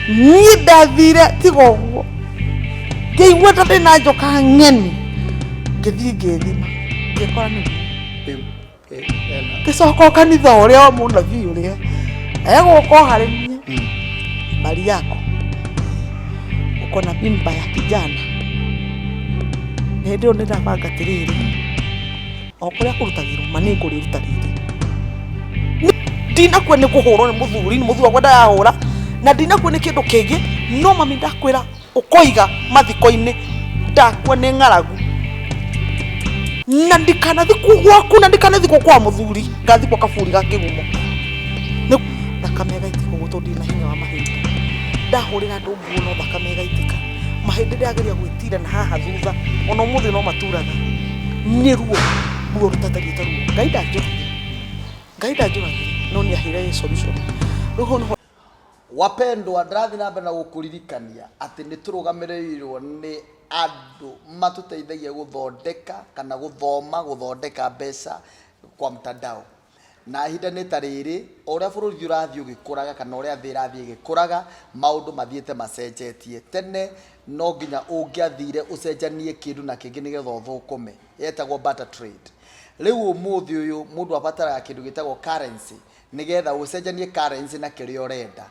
Niĩ ndathire tiga ũguo, ngĩigua ta ndĩna njoka ng'eni, ngĩthiĩ ngĩthima, ngĩkora nĩ ngĩcoka o kanitha ũrĩa wa mũnabii ũrĩa egũka o harĩ niĩ. Habari yako, uko na mimba ya kijana. Na hĩndĩ ĩyo nĩ ndabanga atĩrĩrĩ, o kũrĩa kũrutagĩrwo ma nĩ ngũrĩruta rĩrĩ. Ndinakua nĩ kũhũrwo nĩ mũthuri, nĩ mũthuri wakwa ndarahũra, na ndinakua nĩ kĩndũ kĩngĩ, no mami ndakwĩra ũkoiga mathiko-inĩ ndakua nĩ ng'aragu, na ndikanathikwo gwaku, na ndikanathikwo kwa mũthuri, ngathikwo kaburi ga kĩgumo. Thakame ĩgaitĩka ũguo tondũ ndirĩ na hinya wa mahĩndĩ. Ndahũrĩra andũ nguo no thakame ĩgaitĩka. Mahĩndĩ ndĩrageria gwĩtira na haha thutha, ona ũmũthĩ no maturaga. Nĩ ruo, ruo rũtatariĩ ta ruo. Ngai ndanjũragire, Ngai ndanjũragire, no nĩ aheire solution. Rĩu hau nĩho. Wapendwa, ndĩrathiĩ na mbere na gũkũririkania atĩ nĩ tũrũgamĩrĩirwo nĩ andũ matũteithagia gũthondeka kana gũthoma gũthondeka mbeca kwa mtandao. Na ihinda-inĩ ta rĩrĩ, o ũrĩa bũrũri ũrathiĩ ũgĩkũraga kana ũrĩa thĩ ĩrathiĩ ĩgĩkũraga, maũndũ mathiĩte macenjetie. Tene no nginya ũngĩathire ũcenjanie kĩndũ na kĩngĩ nĩgetha ũthũkũme, yetagwo barter trade. Rĩu ũmũthĩ ũyũ mũndũ abataraga kĩndũ gĩtagwo currency nĩgetha ũcenjanie currency na kĩrĩa ũrenda.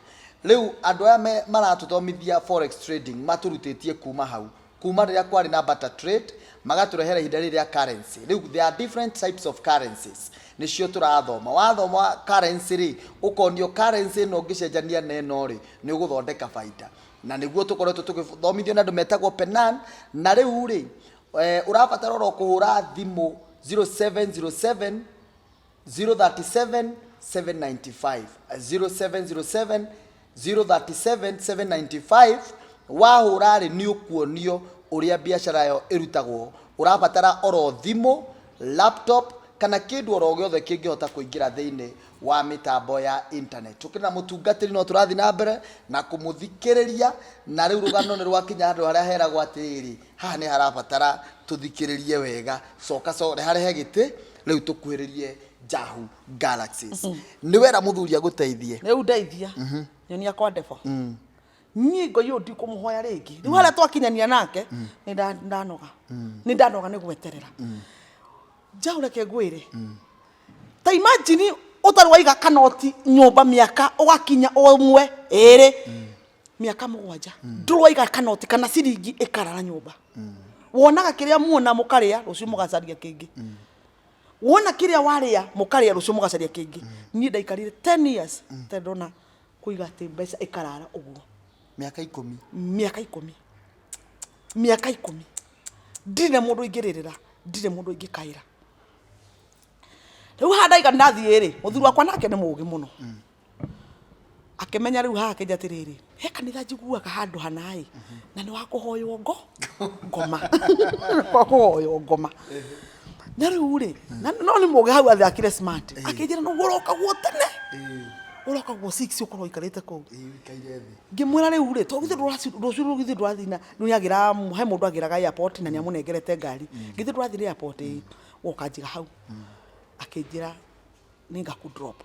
Rĩu andũ aya maratũthomithia forex trading matũrutĩtie kuma hau. Kuma rĩrĩa kwarĩ na barter trade, magatũrehera ihinda rĩrĩ rĩa currency. Rĩu there are different types of currencies, nĩcio tũrathoma. Wathoma currency rĩ, ũkonio currency ĩno ũngĩcenjania na ĩno rĩ, nĩ ũgũthondeka baita. Na nĩguo tũkoretwo tũgĩthomithio nĩ andũ metagwo Penan, na rĩu rĩ, ũrabatara oro kũhũra thimũ 0707 037 795 0707 037 795. Wahũra rĩ, nĩ ũkuonio ũrĩa biacara ĩyo ĩrutagwo. Ũrabatara oro thimũ, laptop kana kĩndũ oro gĩothe kĩngĩhota kũingĩra thĩinĩ wa mĩtambo ya internet. Tũkĩrĩ na mũtungatĩri, no tũrathiĩ na mbere na kũmũthikĩrĩria, na rĩu rũgano nĩ rwakinya handũ harĩa heragwo atĩrĩrĩ, haha nĩ harabatara tũthikĩrĩrie wega. Coka reharehe gĩtĩ rĩu tũkuhĩrĩrie Jahu Galaxies. Nĩ wera mũthuri agũteithie. Rĩu ndeithia, nyonia kwa ndebo. Niĩ Ngai ũyũ ndikũmũhoya rĩngĩ. Rĩu harĩa twakinyania nake, nĩ ndanoga, nĩ ndanoga nĩ gweterera. Njaũ, reke ngwĩre, ta imagine ũtarĩ waiga kanoti nyũmba mĩaka ũgakinya ũmwe, ĩrĩ, mĩaka 7, ndũrĩ waiga kanoti kana ciringi ĩkarara nyũmba. Wonaga kĩrĩa muona mũkarĩa, rũciũ mũgacaria kĩngĩ. Wona kĩrĩa warĩa mũkarĩa, rũciũ mũgacaria kĩngĩ. Niĩ ndaikarire 10 years itarĩ ndona kũiga atĩ mbeca ĩkarara ũguo. Mĩaka 10. Mĩaka 10, mĩaka 10, ndirĩ na mũndũ ingĩrĩrĩra, ndirĩ mũndũ ingĩkaĩra. Rĩu haha ndaiga ndathiĩ rĩ, mũthuri wakwa nake nĩ mũũgĩ mũno, akĩmenya rĩu haha, akĩnja atĩrĩrĩ, he kanitha njiguaga handũ hanaĩ na nĩ wa kũhoywo ngoma, wa kũhoywo ngoma. Na rĩu rĩ, no nĩ mũũgĩ hau, athakire smart, akĩnjĩra nĩguo ũrokagwo tene, ũrokagwo 6, ũkorwo ũikarĩte kũu. Ũikaire thĩ. Ngĩmwĩra rĩu rĩ, to githĩ rũciũ githĩ ndũrathiĩ na nĩagĩra he mũndũ agĩraga airport na nĩamũnengerete ngari, githĩ ndũrathiĩ airport? Ĩ, woka njiga hau. Akĩnjĩra nĩ ngaku drop.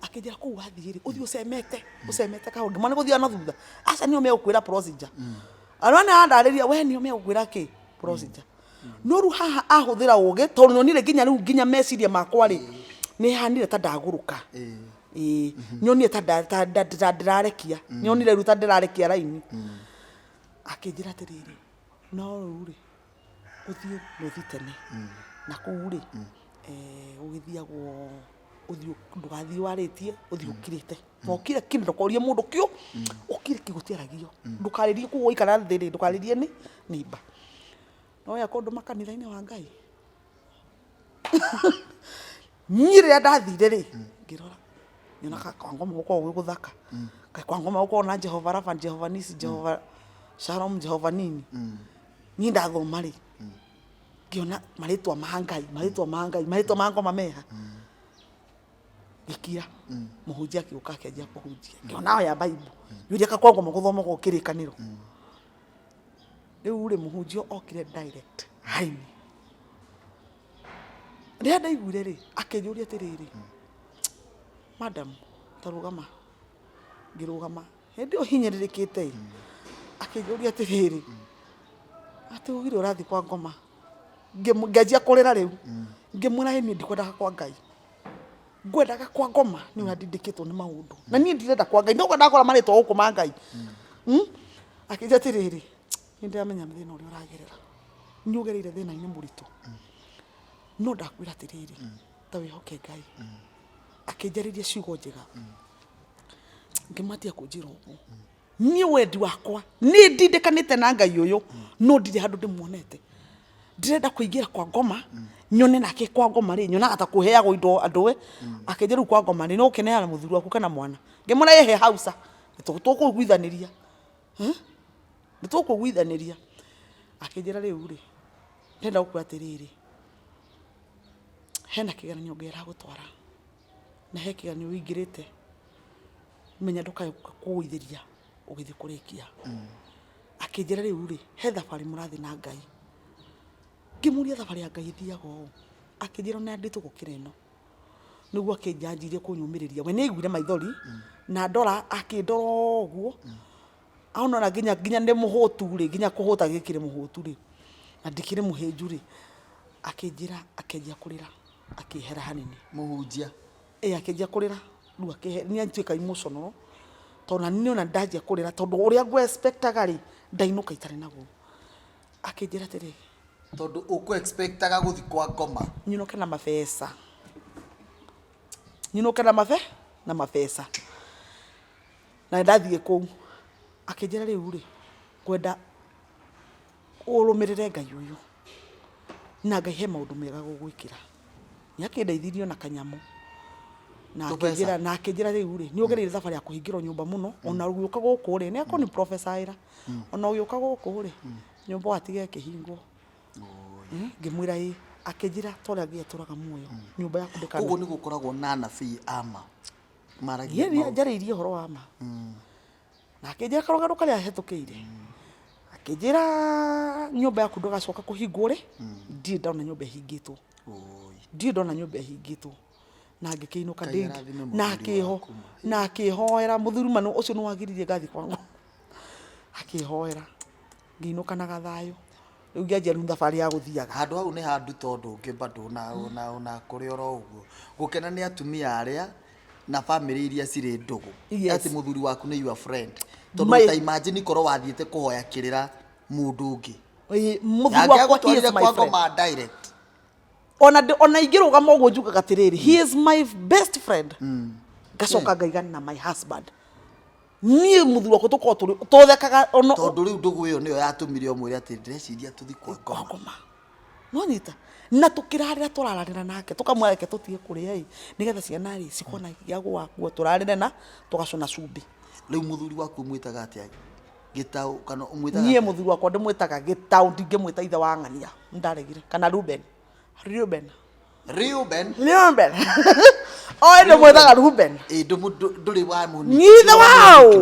Akĩnjĩra kũu wathiĩ rĩ, ũthiĩ ũcemete, ũcemete kahora. Ngĩmwona nĩ gũthiĩ na thutha, aca, nĩo megũkwĩra procedure. Arĩa nĩ andarĩria we, nĩo megũkwĩra kĩ procedure. No rĩu haha ahũthĩra ũgĩ, tondũ nyonire nginya rĩu nginya meciria makwa rĩ, nĩ hanire ta ndagũrũka. Ĩĩ, nyonire ta ndĩrarekia, nyonire rĩu ta ndĩrarekia raini. Akĩnjĩra atĩrĩrĩ, no rĩu rĩ, ũthiĩ na ũthiĩ tene, na kũu rĩ, gũgĩthiagwo ũthiĩ, ndũgathiĩ warĩtie, ũthiĩ ũkirĩte, na ũkire ki, ndũkorie mũndũ kĩũ, ũkire ki, gũtiaragio, ndũkarĩrie kũu waikara thĩ rĩ, ndũkarĩrie nĩ neighbor. No ya kũndũma kanitha-inĩ wa Ngai. Niĩ rĩrĩa ndathire rĩ, ngĩrora nyona kwa ngoma gũkoragwo gwĩ gũthaka. Kaĩ kwa ngoma gũkoragwo na Jehova Rafa, Jehova Nisi, Jehova Shalom, Jehova nini. Niĩ ndathoma rĩ, ngĩona marĩtwa ma Ngai, marĩtwa ma Ngai, marĩtwa ma ngoma meha. Ngĩkira, mũhunjia akĩũka akĩanjia kũhunjia. Ngĩona oya Bible, yũria ka kwa ngoma gũthomagwo kĩrĩkanĩro. Rĩu rĩ, mũhunjia okire direct haini. Rĩrĩa ndaiguire rĩ, akĩnjũria atĩrĩrĩ, "Madam, ta rũgama." Ngĩrũgama. Hĩndĩ ĩyo hinyĩrĩrĩkĩte ĩ, akĩnjũria atĩrĩrĩ, atĩ ugire ũrathiĩ kwa ngoma. Ngĩanjia kũrĩra rĩu. Ngĩmwĩra ĩ niĩ ndikwendaga kwa Ngai. Ngwendaga kwa ngoma nĩ ũrĩa ndindĩkĩtwo nĩ maũndũ. Na niĩ ndirenda kwa Ngai, no kwenda ngora marĩtwa gũkũ ma Ngai. Akĩnjĩra atĩrĩrĩ, nĩ ndĩramenya thĩna ũrĩa ũragerera. Nĩ ũgereire thĩna-inĩ mũritũ. No ndakwĩra atĩrĩrĩ, ta wĩhoke Ngai. Akĩnjarĩria ciugo njega. Ngĩmatia kũnjĩra ũguo. Niĩ wendi wakwa, nĩ ndindĩkanĩte na Ngai ũyũ, no ndirĩ handũ ndĩmuonete. Ndĩrenda kũingĩra kwa ngoma, nyone nake kwa ngoma rĩ, nyonaga ta kũheagwo indo andũ ĩ. Akĩnjĩra rĩu kwa ngoma rĩ, no ũkĩneana mũthuri waku kana mwana. Ngĩmwĩra ĩhe hau ca, nĩ tũkũiguithanĩria. Nĩ tũkũiguithanĩria. Akĩnjĩra rĩu rĩ, ndĩrenda gũkwĩra atĩrĩrĩ, hena kĩgeranio Ngai aragũtwara, na he kĩgeranio ũingĩrĩte, menya ndũkae kũgũithĩria ũgĩthiĩ kũrĩkia. Akĩnjĩra rĩu rĩ, he thabarĩ mũrathiĩ na Ngai. Ngĩmũria thabarĩ ya Ngai ĩthiaga ũũ? Akĩnjĩra ona nditũ gũkĩra ĩno. Nĩguo akĩnjanjirie kũnyũmĩrĩria. We nĩ aiguire maithori, na ndora, akĩndora ũguo, ona nginya ndĩ mũhũtu rĩ, nginya kũhũta gĩkĩrĩ mũhũtu rĩ, na ndikĩrĩ mũhĩnju rĩ, akĩnjĩra, akĩanjia kũrĩra, akĩehera hanini. Mũhunjia. Ĩĩ akĩanjia kũrĩra, rĩu nĩ atuĩka emotional, tondũ na niĩ ona ndanjia kũrĩra tondũ ũrĩa ngũ expect aga rĩ, ndainũka itarĩ naguo. Akĩnjĩra atĩrĩ, Tondũ ũkũ expectaga gũthiĩ kwa ngoma. Nyinũke na mabeca. Nyinũke na mabe, na mabeca. Na ndathiĩ kũu, akĩnjĩra rĩu rĩ, ngwenda ũrũmĩrĩre Ngai ũyũ. Na Ngai he maũndũ mega gũgwĩkĩra. Nĩ akĩndeithirie na kanyamũ. Na Tũbeca. akĩnjĩra, na akĩnjĩra rĩu rĩ, nĩ ũgereire thabarĩ ya kũhingĩrwo nyũmba mũno, ona ũgĩũka gũkũ rĩ, nĩ akorwo nĩ professor wĩra, ona ũgĩũka gũkũ rĩ, nyũmba watiga ĩkĩhingwo. Ngĩmwĩra ĩ, akĩnjĩra ta ũrĩa Ngai atũraga muoyo, nyũmba yaku ndĩkana. Koguo nĩ gũkoragwo na anabii a ma. Maragia Niĩ nĩ maũndũ. njarĩirie ũhoro wa ma. Na akĩnjĩra karũgano karĩa hetũkĩire. Akĩnjĩra nyũmba yaku ndũgacoka kũhingwo rĩ, ndirĩ ndona nyũmba ĩhingĩtwo. Oi. Ndirĩ ndona nyũmba ĩhingĩtwo. Na ngĩkĩinũka Ngai ndĩ arathime na mũthuri akĩho waku. na akĩhoera mũthuri ma ũcio nĩ wagiririe ngathiĩ kwa ngoma. Akĩhoera ngĩinũka na gathayũ. Rĩu ngĩanjia rĩu thabarĩ ya gũthiaga. Handũ hau nĩ handũ tondũ ũngĩ bado na kũrĩ oro ũguo. Gũkena nĩ atumia arĩa na family iria cirĩ ndũgũ. Yes. Atĩ mũthuri waku nĩ your friend. Tondũ ta imagine korwo wathiĩte kũhoya kĩrĩra mũndũ ũngĩ. Ĩĩ, mũthuri wakwa he is Angĩagũtwarire my kwa friend. ngoma direct. Ona ona ingĩrũgama ũguo njugaga atĩrĩrĩ, he is my best friend. Ngacoka ngaigana na my husband. Niĩ mũthuri wakwa tũkoragwo tũrĩ tũthekaga ona Tondũ rĩu ndũgũ ĩyo nĩyo yatũmire ũmwĩre atĩ ndĩreciria tũthiĩ kwa kwa ngoma. ngoma. No nyita na tũkĩrarĩra tũrararĩra nake tũkamwĩra reke tũtige kũrĩa ĩ nĩgetha ciana rĩ cikorwo na gĩa gwakua tũrarĩre na tũgacũna cumbĩ. Rĩu mũthuri waku ũmwĩtaga atĩa? Gĩtaũ kana ũmwĩtaga Niĩ atĩa? mũthuri wakwa ndĩmwĩtaga Gĩtaũ, ndingĩmwĩta ithe wa ng'ania, ndaregire. Kana Ruben. Ruben. Reuben. Ruben. Oĩ ndĩmwĩtaga Ruben. Ĩ ndũrĩ wa mũni. Ni ithe wao.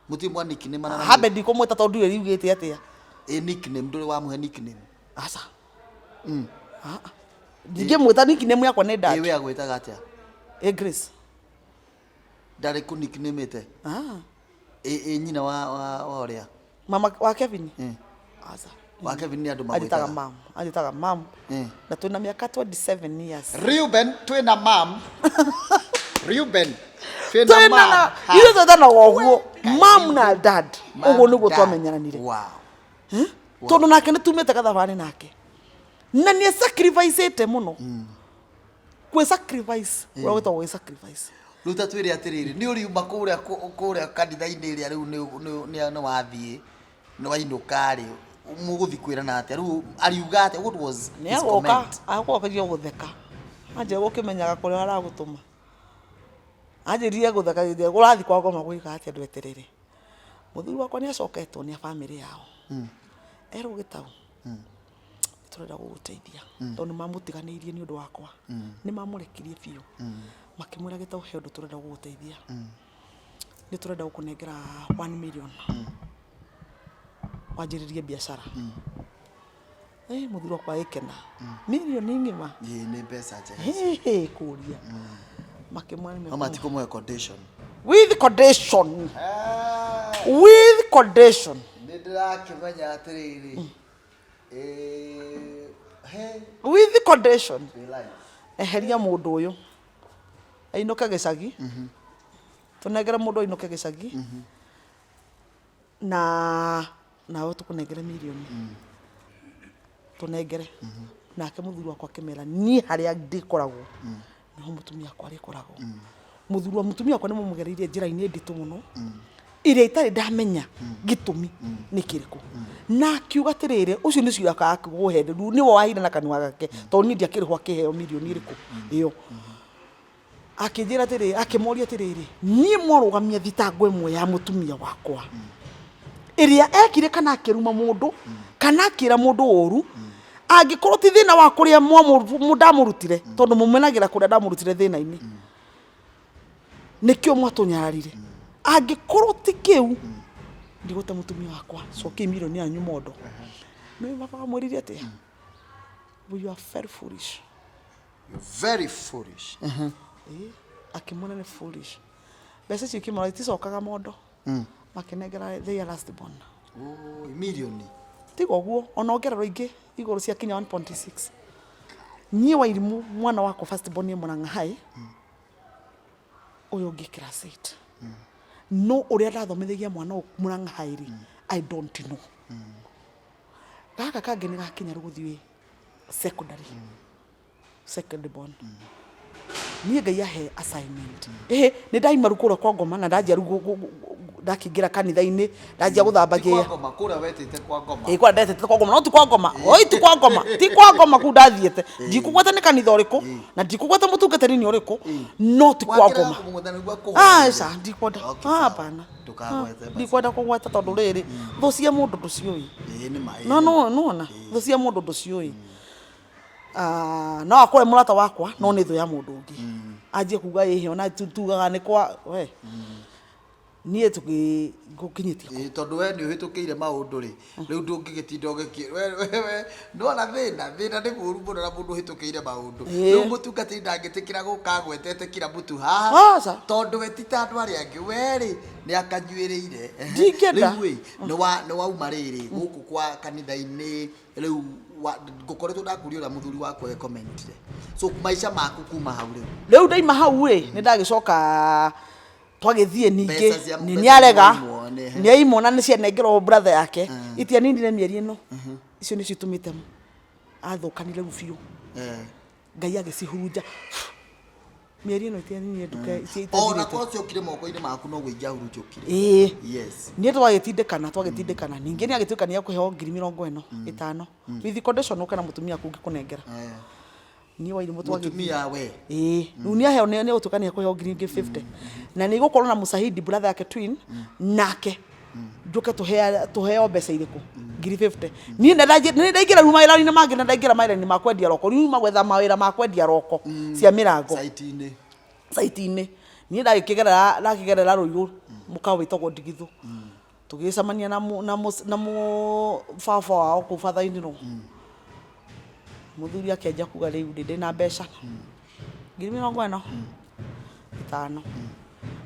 Mũtirĩ mwa nickname na Hambe ndikũmwĩta tondũ ndiũĩ riugĩte atĩa. Ĩ nickname ndũrĩ wamũhe nickname. Aca. Ndingĩmwĩta nickname yakwa nĩ Ĩ dad. we agwĩtaga atĩa? Ĩ Grace. Ndarĩ kũ nickname ĩte. Ah. Ĩ nyina wa ũrĩa? Mama wa Kevin. Aca. Wa Kevin nĩ andũ Anjĩtaga magwĩtaga. mam. Anjĩtaga mam. Na twĩna mĩaka 27 years. Reuben twĩna mam. Reuben twĩna Twĩna mam. na ithuĩ twĩtanaga ũguo mam na dad. Ũguo nĩguo twamenyananire. Wow. Tondũ nake nĩ tumĩte gathabarĩ nake. Na nĩ sacrifice mũno. Kwĩ sacrifice. Ũrĩa gwĩtagwo gwĩ sacrifice. Rĩu ta twĩre atĩrĩrĩ, nĩ ũriuma kũrĩa kũrĩa kanitha-inĩ ĩrĩa rĩu nĩ wathiĩ nĩ wainũka rĩ, mũgũthiĩ kwĩrana atĩa? Rĩu ariuga atĩa? What was Nĩ his agoka comment? agoka gũtheka. Anjia gũkĩmenyaga kũrĩa aragũtũma. Anjĩrire gũtheka gĩthĩ ũrathiĩ kwa ngoma gwĩka atĩa ndweterere. Mũthuri wakwa nĩ acoketwo nĩ a bamĩrĩ yao. Erwo Gĩtaũ. Nĩ tũrenda gũgũteithia. Tondũ nĩ mamũtiganĩirie nĩ ũndũ wakwa. Nĩ mamũrekirie biũ. Makĩmwĩra Gĩtaũ he ũndũ tũrenda gũgũteithia. Nĩ tũrenda gũkũnengera 1 million. Wanjĩrĩrie biacara. Mũthuri wakwa agĩkena. Mirioni ng'ima. Ĩĩ nĩ mbeca njega. Hĩ kũria. Makĩmwĩra nĩ No matikũmũhe condition. With condition. With condition. Nĩ ndĩrakĩmenya atĩrĩrĩ, he With condition. twĩ live. Eheria mũndũ ũyũ ainũke gĩcagi, tũnengere mũndũ ainũke gĩcagi, na nawe tũkũnengere mirioni, tũnengere. Nake mũthuri wakwa akĩmera, niĩ harĩa ndĩkoragwo niho mũtumia wakwa arĩkoragwo. Mũthuri wa mũtumia wakwa nĩ mũmũgereirie njĩra-inĩ nditũ mũno ĩrĩa itarĩ ndamenya gĩtũmi nĩ kĩrĩkũ, na akiuga atĩrĩrĩ, ũcio nĩ cira kakũhenderu, nĩwe waheire na kanua gake, tondũ niĩ ndiakĩrĩhwo akĩheo mirioni ĩrĩkũ ĩyo. Akĩnjĩra atĩrĩrĩ, akĩmoria atĩrĩrĩ, niĩ mwarũgamia thitango ĩmwe ya mũtumia wakwa ĩrĩa ekire, kana akĩruma mũndũ, kana akĩra mũndũ ũru, angĩkorwo ti thĩna wa kũrĩa ndamũrutire, tondũ mũmenagĩra kũrĩa ndamũrutire thĩna-inĩ, nĩkĩo mwatũnyararire, angĩkorwo ti kĩu, ndigũte mũtumia wakwa, cokia mirioni yanyu mondo. Nĩ baba wamwĩrire atĩa? "You are very foolish." You're very foolish. Ĩĩ, akĩmwĩra nĩ foolish. Mbeca icio ikĩmora iticokaga mondo, makĩnengera their last born. Oh, mirioni. Tiga ũguo, ona ongererwo ingĩ igũrũ cia kinya 1.6. Niĩ Wairimũ, mwana wakwa first born nĩ Mũrang'a High, ũyũ ũngĩ class 8. No ũrĩa ndathomithagia mwana ũyũ Mũrang'a High rĩ, I don't know. Gaka kangĩ nĩ gakinya rĩu gũthiĩ secondary, second born. Niĩ Ngai ahe assignment, ĩhĩ, nĩ ndaima rĩu kũrĩa kwa ngoma, na ndanjia rĩu ndakĩingĩra kanitha-inĩ, ndanjia Ti gũthambagia. kwa ngoma, kũrĩa wetĩte kwa ngoma. Ĩ, kũrĩa ndetete kwa ngoma, no ti kwa ngoma, oi, ti kwa ngoma, ti kwa ngoma kuu ndathiĩte. Ndikũgweta nĩ kanitha ũrĩkũ, na ndikũgweta mũtungatĩri nĩ ũrĩkũ, no ti kwa Wakĩrega ngoma. kũmũgweta nĩguo akũhũrĩre. Aca, ndikwenda. Okay, sawa. Hapana. Ndũkagwete basi. Ndikwenda kũgweta, tondũ rĩrĩ, thũ cia mũndũ ndũciũĩ. Ĩĩ, nĩ ma, ĩĩ, No nĩ ma. no nona thũ cia mũndũ ndũciũĩ. Ah, no akore mũrata wakwa, no nĩ thũ ya mũndũ ũngĩ, anjie kuga ĩhĩ, ona tugaga nĩ kwa we niĩ tũgĩ ngũkinyĩtie. Ĩĩ, tondũ we nĩ ũhĩtũkĩire maũndũ rĩ, rĩu ndũngĩgĩtinda ũgĩkĩ we nĩwona thĩna nĩ mũũru mũno na mũndũ ũhĩtũkĩire maũndũ. Rĩu mũtungatĩri ndangĩtĩkĩra gũka agwetete kila mtu haha. Aca. Tondũ we ti ta andũ arĩa angĩ, we rĩ, nĩ akanyuĩrĩire. Ndingĩenda. Rĩu ĩ, nĩ wauma rĩrĩ gũkũ kwa kanitha-inĩ, rĩu ngũkoretwo ndakũria ũrĩa mũthuri waku agĩkomentire, so maica maku kuma hau rĩu? Rĩu ndaima hau rĩ, nĩ ndagĩcoka twagĩthiĩ ningĩ. Mbeca cia- Nĩ mbeca nĩarega. nĩwaimwo, nĩ- Nĩ aimwo, na nĩ cianengerwo brother yake. Itianinire mĩeri ĩno, icio nĩcio itũmĩte athũkanire rĩu biũ. Ngai agĩcihurunja mĩeri ĩno itianinire nduka. Ona Itathirĩte. korwo ciokire moko-inĩ maku, no ingĩahurunjũkire. Ĩĩ. Niĩ twagĩtindĩkana ningĩ nĩ agĩtuĩka nĩ ekũheo 50,000 with condition ũke na mũtumia aku ngĩkũnengera. Niĩ Wairimũ twagĩthiĩ. Mũtumia we? Ĩĩ, rĩu nĩ aheo, nĩ gũtuĩka nĩ ekũheo ngiri ingĩ 50, na nĩ igũkorwo na mũcahidi brother yake twin, nake njũke tũheo mbeca irĩkũ, ngiri 50. Niĩ nĩ ndaingĩra rĩu mawĩra-inĩ mangĩ, na ndaingĩra mawĩra-inĩ ma kwendia roko, rĩu magwetha mawĩra ma kwendia roko cia mĩrango. Site-inĩ. Site-inĩ. Niĩ ndakĩgerera Rũirũ, mũkawa wĩtagwo Ndigithũ, tũgĩcemania na mũ baba wao kũu batha-inĩ rũ. Mũthuri akĩanjia kuga, rĩu rĩ, ndĩna mbeca 45,000,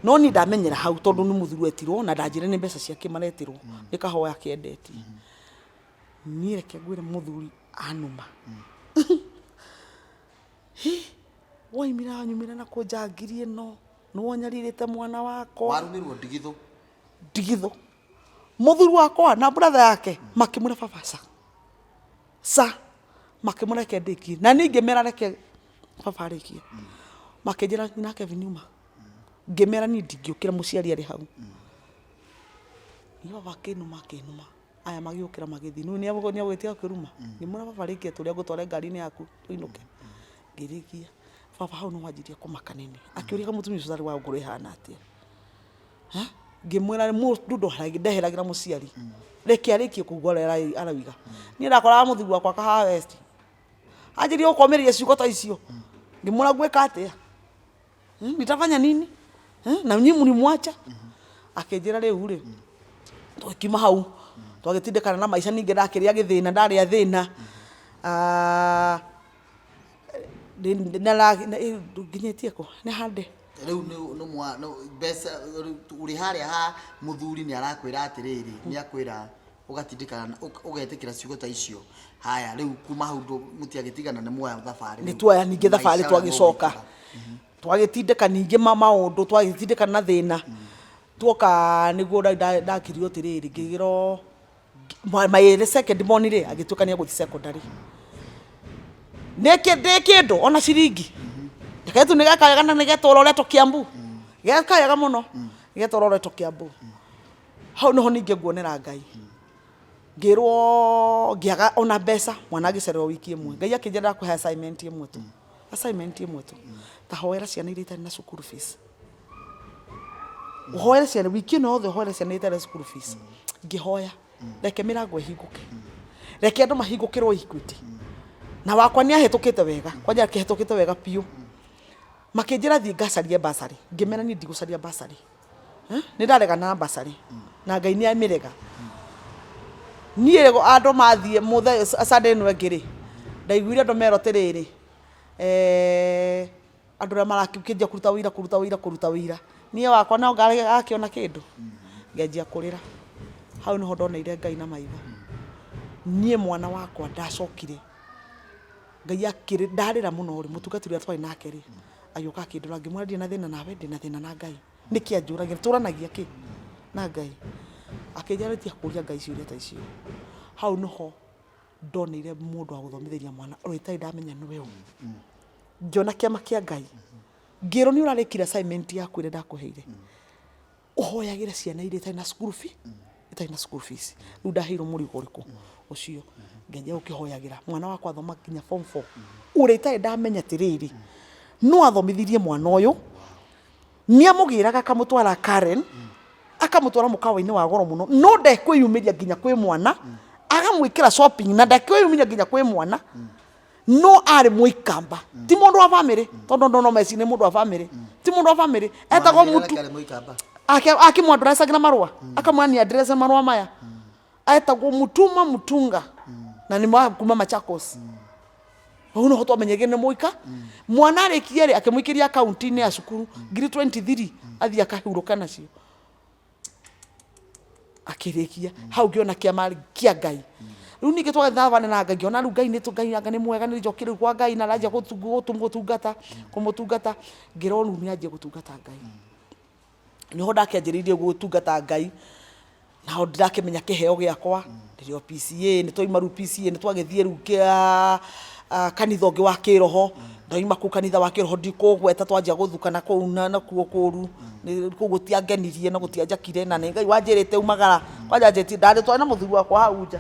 no niĩ ndamenyera hau, tondũ nĩ mũthuri wetirwo na ndanjĩre nĩ mbeca ciake maretirwo, nĩ kahoya akĩendetie. Niĩ reke ngwĩre, mũthuri anuma. Hi, woimire wanyumire na kũnja ngiri ĩno, nĩwonyarirĩte mwana wakwa. Warumirwo Ndigithũ? Ndigithũ. Mũthuri wakwa na brother yake makĩmwĩra, "Baba, ca ca," makĩmwĩra, "Reke ndĩkie." Na niĩ ngĩmera, "Reke baba arĩkie." Makĩnjĩra, "Nyina Kevin uma." Ngĩmera, "Niĩ ndingĩũkĩra mũciari arĩ hau." Niĩ baba akĩnuma, akĩnuma, aya magĩũkĩra magĩthiĩ. Nĩũĩ nĩagũgĩtiga kwĩruma. Ngĩmwĩra, "Baba, rĩkia tũrĩa ngũtware ngari-inĩ yaku tũinũke." Ngĩrĩkia. Baba hau nĩwanjirie kũmaka nene, akĩũria, "Kamũtumia ũcio ũtarĩ wa ngoro ĩhana atĩa?" Ha? Ngĩmwĩra, mũndũ ndeheragĩra mũciari, reke arĩkie kuga ũrĩa arauga. Niĩ ndakoraga mũthuri wakwa kahawa west anjĩrie gũkomĩrĩria ciugo ta icio. Ngĩmwĩra, "Ngwĩka atĩa? Nitafanya nini? Na nyinyi mlimwacha." Akĩnjĩra, "Rĩu rĩ, tũgĩkiuma hau, twagĩtindĩkana na maica." Ningĩ ndakĩrĩa gĩthĩna, ndarĩa thĩna. Ah, nginyĩtie kũ nĩ hande. Rĩu nĩ mbeca ũrĩ harĩa ha mũthuri nĩ arakwĩra atĩrĩrĩ, nĩ akwĩra ũgatindĩkana ũgetĩkĩra ciugo ta icio. Haya, rĩu kuma hau mũtiagĩtigana, nĩ muoya thabarĩ. Nĩ tuoya ningĩ thabarĩ. Maica ũrĩa Twagĩcoka mũgũikara. Twagĩtindĩka ningĩ maũndũ, twagĩtindĩka na thĩna tuoka nĩguo ndakirio atĩrĩrĩ, ngĩgĩrwo my second born rĩ, agĩtuĩka nĩ egũthiĩ secondary. Ndĩ kĩndũ ona ciringi kairĩtu nĩ geka wega na nĩ getũra ũretwo Kiambu, geka wega mũno, getũra ũretwo Kiambu. Hau nĩho ningĩ nguonera Ngai, ngĩrwo ngĩaga ona mbeca, mwana agĩcererwo wiki ĩmwe. Ngai akĩnjĩra ndakũhe assignment ĩmwe tu, assignment ĩmwe tu, ta hoera ciana iria itarĩ na cukuru fees, ũhoere ciana wiki ĩno yothe, ũhoere ciana iria itarĩ na cukuru fees. Ngĩhoya, reke mĩrango ĩhingũke, reke andũ mahingũkĩrwo Equity, na wakwa nĩ ahĩtũkĩte wega, kwanja akĩhĩtũkĩte wega biũ. Makĩnjĩra thiĩ ngacarie bursary, ngĩmera niĩ ndigũcaria bursary. Eh? Nĩ ndaregana na bursary na Ngai nĩ amĩrega. Niĩ andũ mathiĩ mũthe Sunday ĩno ĩngĩ rĩ, ndaiguire andũ merwo atĩrĩrĩ, andũ arĩa marakĩnjia kũruta wĩira, kũruta wĩira, kũruta wĩira, niĩ wakwa no akĩona kĩndũ, ngĩanjia kũrĩra. Hau nĩho ndoneire Ngai na maitho. Niĩ mwana wakwa ndacokire Ngai akĩrĩ ndarĩra mũno rĩ, mũtungatĩri ũrĩa twarĩ nake rĩ, agĩũka akĩndora, ngĩmwĩra ndirĩ na thĩna nawe, ndĩna thĩna na Ngai. Nĩkĩ anjũragia tũranagia kĩ na Ngai? Akĩnjĩra tiga kũria Ngai ciũria ta icio. Hau nĩho ndoneire mũndũ wa gũthomithĩria mwana ũrĩa itarĩ ndamenya nĩwe ũ. Ngĩona kĩama kĩa Ngai, ngĩrwo nĩ ũrarĩkire assignment yaku ĩrĩa ndakũheire, ũhoyagĩre ciana iria itarĩ na school fee, itarĩ na school fees. Rĩu ndaheirwo mũrigo ũrĩkũ ũcio, ngĩanjia gũkĩhoyagĩra mwana wakwa athoma nginya form 4, ũrĩa itarĩ ndamenya atĩrĩrĩ no athomithirie mwana ũyũ. Nĩ amũgĩraga, akamũtwara Karen, akamũtwara mũkawa-inĩ wa goro mũno, no ndekwĩyumĩria nginya kwĩ mwana, agamwĩkĩra shopping na ndekwĩyumĩria nginya kwĩ mwana. No arĩ mũikamba, ti mũndũ wa famĩlĩ, tondũ andũ no meci nĩ mũndũ wa famĩlĩ. Ti mũndũ wa famĩlĩ, etagwo Mutu. Arĩ mũikamba. Akĩmwandressagĩra marũa, akamwĩra ni address marũa maya. Etagwo Mutuma Mutunga na nĩ wa kuma Machakos. Hau noho twamenyagire nĩ mũika. Mwana arĩkia rĩ, akĩmũikĩria akaunti-inĩ ya cukuru ngiri 23, athiĩ akahurũka nacio. Akĩrĩkia hau, ngĩona kĩama kĩa Ngai. Rĩu ningĩ twathiĩ thabarĩ na Ngai, ngĩona rĩu Ngai nĩ Ngai anga nĩ mwega, nĩ njokire rĩu kwa Ngai na aranjia gũtungata, kũmũtungata. Ngĩrwo rĩu nĩ anjie gũtungata Ngai. Nĩho ndakĩanjĩrĩirie gũtungata Ngai, naho ndĩrakĩmenya kĩheo gĩakwa ndĩrĩ o PCA. Nĩ twaima rĩu PCA, nĩ twagĩthiĩ rĩu kĩa kanitha ũngĩ wa kĩroho. Ndoima kũu kanitha wa kĩroho, ndikũgweta, twanjia gũthukana kũu na nakuo kũru. Kũu gũtiangenirie na gũtianjakire, na nĩ Ngai wanjĩrĩte umagara kwanja anjĩtie. Ndarĩ twarĩ na mũthuri wakwa hau nja,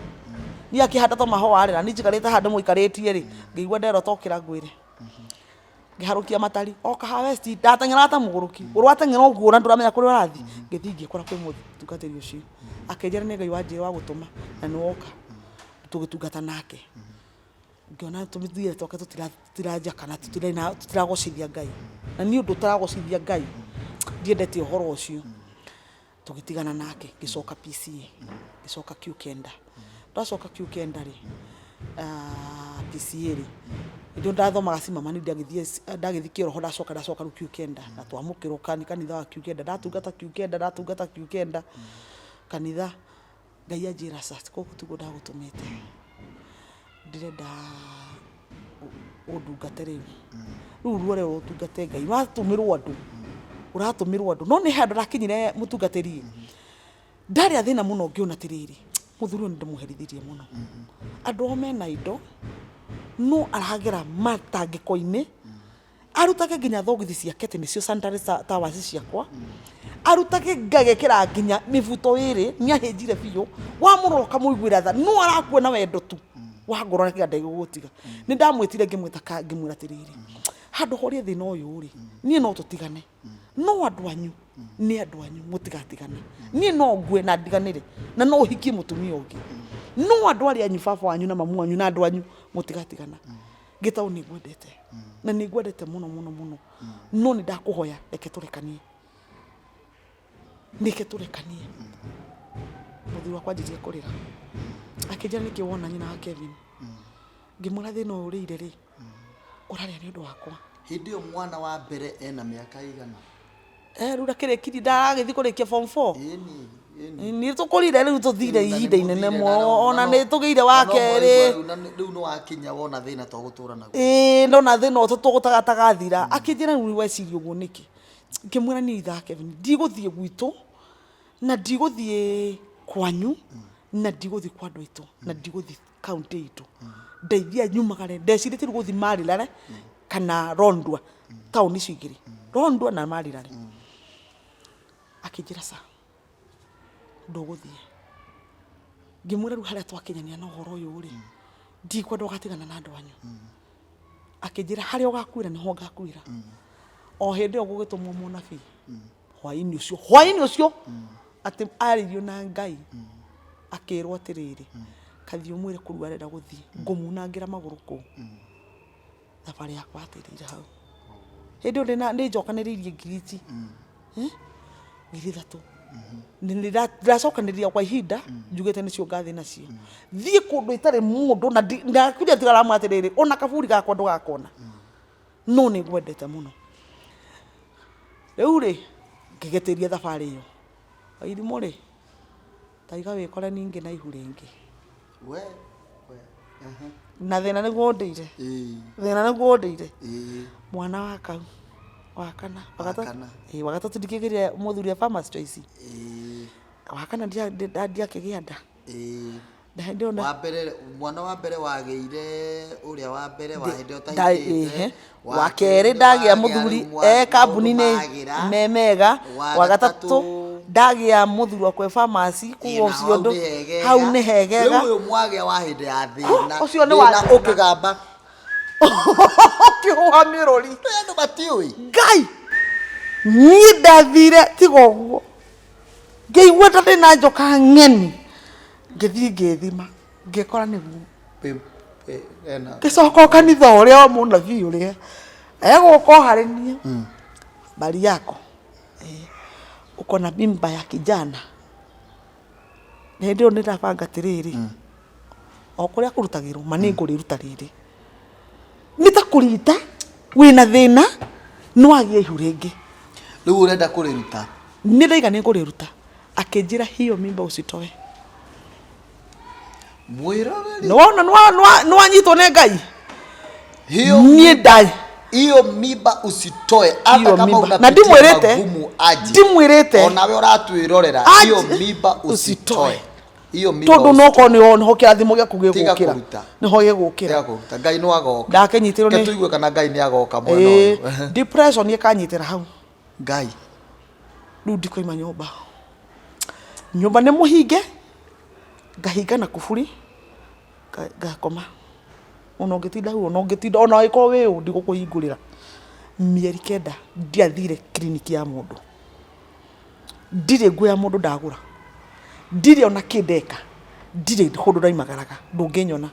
niĩ akĩhanda tũmahũa rĩ, na niĩ njikarĩte haha ndĩmũikarĩtie rĩ, ngĩigua nderwo tokĩra ngwĩre. Ngĩharũkia matari o Kahawa West, ndateng'eraga ta mũgũrũki ũrĩa wateng'era ũguo na ndũramenya kũrĩa ũrathiĩ. Ngĩthiĩ ngĩkora kwĩ mũtungatĩri ũcio, akĩnjĩra nĩ Ngai wanjĩra wa gũtũma na nĩ woka. Tũgĩtungata nake, ngĩona tũthiĩre twake tũtiranjakana, tũtiragocithia Ngai, na niĩ ũndũ ũtaragocithia Ngai ndiendete ũhoro ũcio. Tũgĩtigana nake, ngĩcoka PCA, ngĩcoka Q kenda. Ndacoka Q kenda rĩ, PCA rĩ, nĩrĩo ndathomaga Simama, nĩ ndagĩthiĩ kĩroho, ndacoka rĩu Q kenda na twamũkĩrwo kanitha wa Q kenda. Ndatungata Q kenda, ndatungata Q kenda kanitha, Ngai anjĩra aca, gũkũ tiguo ndagũtũmĩte, ndĩrenda ũndungate rĩu. Rĩu ruo rũrĩa ũtungate Ngai, ũratũmĩrwo andũ, ũratũmĩrwo andũ, no nĩ handũ ndakinyire mũtungatĩri ndarĩ a thĩna mũno, ngĩona atĩrĩrĩ, mũthuri ũyũ nĩ ndĩmũherithirie mũno. Andũ ao mena indo, no aragera matangĩko-inĩ, arutage nginya thogithi ciake atĩ nĩcio sanitary towels ciakwa, arutage ngagekĩra nginya mĩbuto ĩrĩ. Nĩ ahĩnjire biũ, wamũrora ũkamũiguĩra tha, no arakua na wendo tu wa ngoro na kĩga ndegũgũtiga. Nĩ ndamwĩtire, ngĩmwĩta, ngĩmwĩra atĩrĩrĩ, handũ horie thĩna ũyũ rĩ, niĩ no tũtigane, no andũ anyu nĩ andũ anyu, mũtigatigane. Niĩ no ngue na ndiganĩre na no ũhikie mũtumia ũngĩ, no andũ arĩa anyu, baba wanyu na mamu wanyu na andũ anyu, mũtigatigana. Gĩtaũ nĩ ngwendete na nĩ ngwendete mũno mũno mũno, no nĩ ndakũhoya reke tũrekanie, reke tũrekanie. Mũthuri wakwa anjirie kũrĩra, akĩnjĩra nĩkĩ wona nyina wa Kevin. Ngĩmwĩra thĩna ũyũ ũrĩire rĩ, ũrarĩa nĩ ũndũ wakwa. Hĩndĩ ĩyo mwana wa mbere ena mĩaka igana? Eh, rĩu ndakĩrĩkirie, ndaragĩthiĩ kũrĩkia form 4. Ĩni, ĩni. Nĩ tũkũrire rĩu, tũthire Rĩu na nĩ ihinda inene mũthire na mũno, no- ona na nĩ no- tũgĩire na wa no mũraigua kerĩ. rĩu na rĩu nĩ wakinya wona thĩna to gũtũra naguo. Ĩĩ, ndona thĩna ũtũ tũgũtagatagathira. Akĩnjĩra, rĩu weciria ũguo nĩkĩ? Ngĩmwĩra, niĩ ithaa Kevin, ndigũthiĩ gwitũ na ndigũthiĩ kwanyu na ndigũthiĩ kwa andũ aitũ na ndigũthiĩ kaunti itũ. Ndeithia nyumagare. Ndecirĩtie rĩu gũthiĩ Marirare kana Rondwa, taũni icio igĩrĩ, Rondwa na Marirare. Akĩnjĩra, ca ndũgũthiĩ. Ngĩmwĩra, rĩu harĩa twakinyania na ũhoro ũyũ rĩ, ndikwenda ũgatigana na andũ anyu. Akĩnjĩra, harĩa ũgakuĩra nĩho ngakuĩra. O hĩndĩ ĩyo gũgĩtũmwo mũnabii hwaĩ-inĩ ũcio atĩ arĩirio na Ngai, akĩrwo atĩrĩrĩ, kathiĩ ũmwĩre kũu arenda gũthiĩ ngũmunangĩra magũrũ kũu. Thabarĩ yakwa yatĩrĩire hau. Hĩndĩ ĩyo ndĩna nĩ njokanĩrĩirie ngiri ici. Eh? 3,000. Ndĩracokanĩrĩria kwa ihinda njugĩte nĩcio ngathiĩ nacio, thiĩ kũndũ ĩtarĩ mũndũ na ndakuria tigaramwe atĩrĩrĩ, ona kaburi gakwa ndũgakona, no nĩ ngwendete mũno. Rĩu rĩ, ngĩgĩtĩria thabarĩ ĩyo. Irimũ rĩ, taiga wĩkore ningĩ na ihu rĩngĩ. We we aha. Na thĩna nĩguo ũndĩire. Thĩna nĩguo ũndĩire. Mwana wa kau wa kana, wa gatatũ. Kana. Ĩĩ, wa gatatũ ndikĩgĩrire mũthuri wa Farmers Choice. Wa kana ndiakĩgĩa nda. Na hĩndĩ ĩyo Wa mbere, mwana wa mbere wagĩire ũrĩa wa mbere wa hĩndĩ ĩyo ũtahikĩte. Ĩhĩ. Wa kerĩ ndagĩa mũthuri e kambuni-inĩ me mega. Wa gatatũ ndagĩa mũthuri wakwa e pharmacy, koguo ũcio ndũ hau nĩ hegega. Rĩu ũyũ mwagĩa wa hĩndĩ ya thĩna. Ũcio nĩ wa Thĩna thĩna. ũkĩgamba. Ũkĩhũha mĩrũri. Andũ matiũĩ. Ngai, niĩ ndathire tiga ũguo, ngĩigua ta ndĩna njoka ng'eni, ngĩthiĩ ngĩthima, ngĩkora nĩguo. Ena Ngĩcoka o kanitha ũrĩa wa mũnabii ũrĩa egũka o harĩ niĩ, bari yako, eh, uko na mimba ya kijana. Na hĩndĩ ĩyo nĩ ndabanga atĩrĩrĩ, o kũrĩa kũrutagĩrwo ma nĩ ngũrĩruta rĩrĩ, nĩ ta kũrita wĩna thĩna nĩ wagĩa ihu rĩngĩ. Rĩu ũrenda kũrĩruta? Nĩ ndaiga nĩ ngũrĩruta. Akĩnjĩra, hiyo mimba usitoe. Mwĩroreri. Nĩwona nĩwanyitwo nĩ Ngai. Hiyo Niĩ nda hiyo mimba usitoe hata Hiyo kama mimba. unapitia Na ndimwĩrĩte. magumu aje. Ndimwĩrĩte. Onawe ũratwĩrorera, Aje. hiyo mimba usitoe. Usitoe. Hiyo mimba Tondũ nokorwo nĩho nĩho kĩrathimo gĩaku Tiga gĩgũkĩra. kũruta. Nĩho gĩgũkĩra. Tiga kũruta. Ngai no agoka. Ndakĩnyitirwo Reke tũigue kana Ngai nĩ agoka mwena ũyũ. Depression ĩkanyitĩra hau. Ngai. Rĩu ndikoima nyũmba, nyũmba nĩ mũhinge, ngahinga na kuburi, ngakoma. Ona ũngĩtinda hau, ona ũngĩtinda, ona ũngĩkorwo wĩ ũ, ndigũkũhingũrĩra. Mĩeri 9 ndiathire kiriniki ya mũndũ, ndirĩ nguo ya mũndũ ndagũra, ndirĩ ona kĩ ndeka, ndirĩ kũndũ ndaimagaraga, ndũngĩnyona.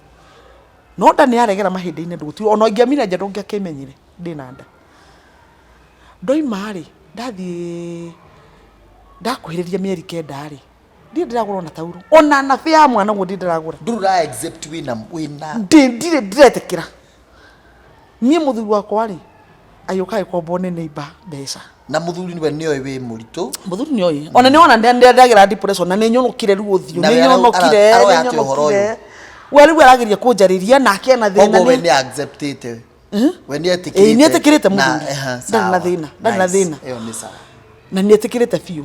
No nda nĩ yaregera mahĩndĩ-inĩ, ndũgũtirĩ ona ingĩamire nja ndũngĩakĩmenyire ndĩna nda. Ndoima rĩ, ndathiĩ ndakuhĩrĩria mĩeri 9 rĩ, ndirĩ ndĩragũra ona tauro, ona nappy ya mwana ũguo ndirĩ ndĩragũra. Ndũrĩ ũra accept wĩna wĩna Ndirĩ ndĩretĩkĩra. Niĩ mũthuri wakwa rĩ, agĩũka agĩkombwo nĩ neighbor mbeca. Na mũthuri we nĩoĩ wĩ mũritũ? Mũthuri nĩoĩ, ona nĩona ndagĩra depression na nĩ nyonokire rĩu ũthiũ. Na nĩ we nyonokire. aroya Nĩ atĩa ũhoro ũyũ? nyonokire. We rĩu arageria kũnjarĩria nake ena thĩna. Koguo we nĩ acceptĩte, we nĩ etĩkĩrĩte? Ĩĩ, nĩ etĩkĩrĩte Na, mũthuri. Ndarĩ na sawa. thĩna, ndarĩ na Nice. thĩna. Ĩyo nĩ sawa. Na nĩ etĩkĩrĩte biũ.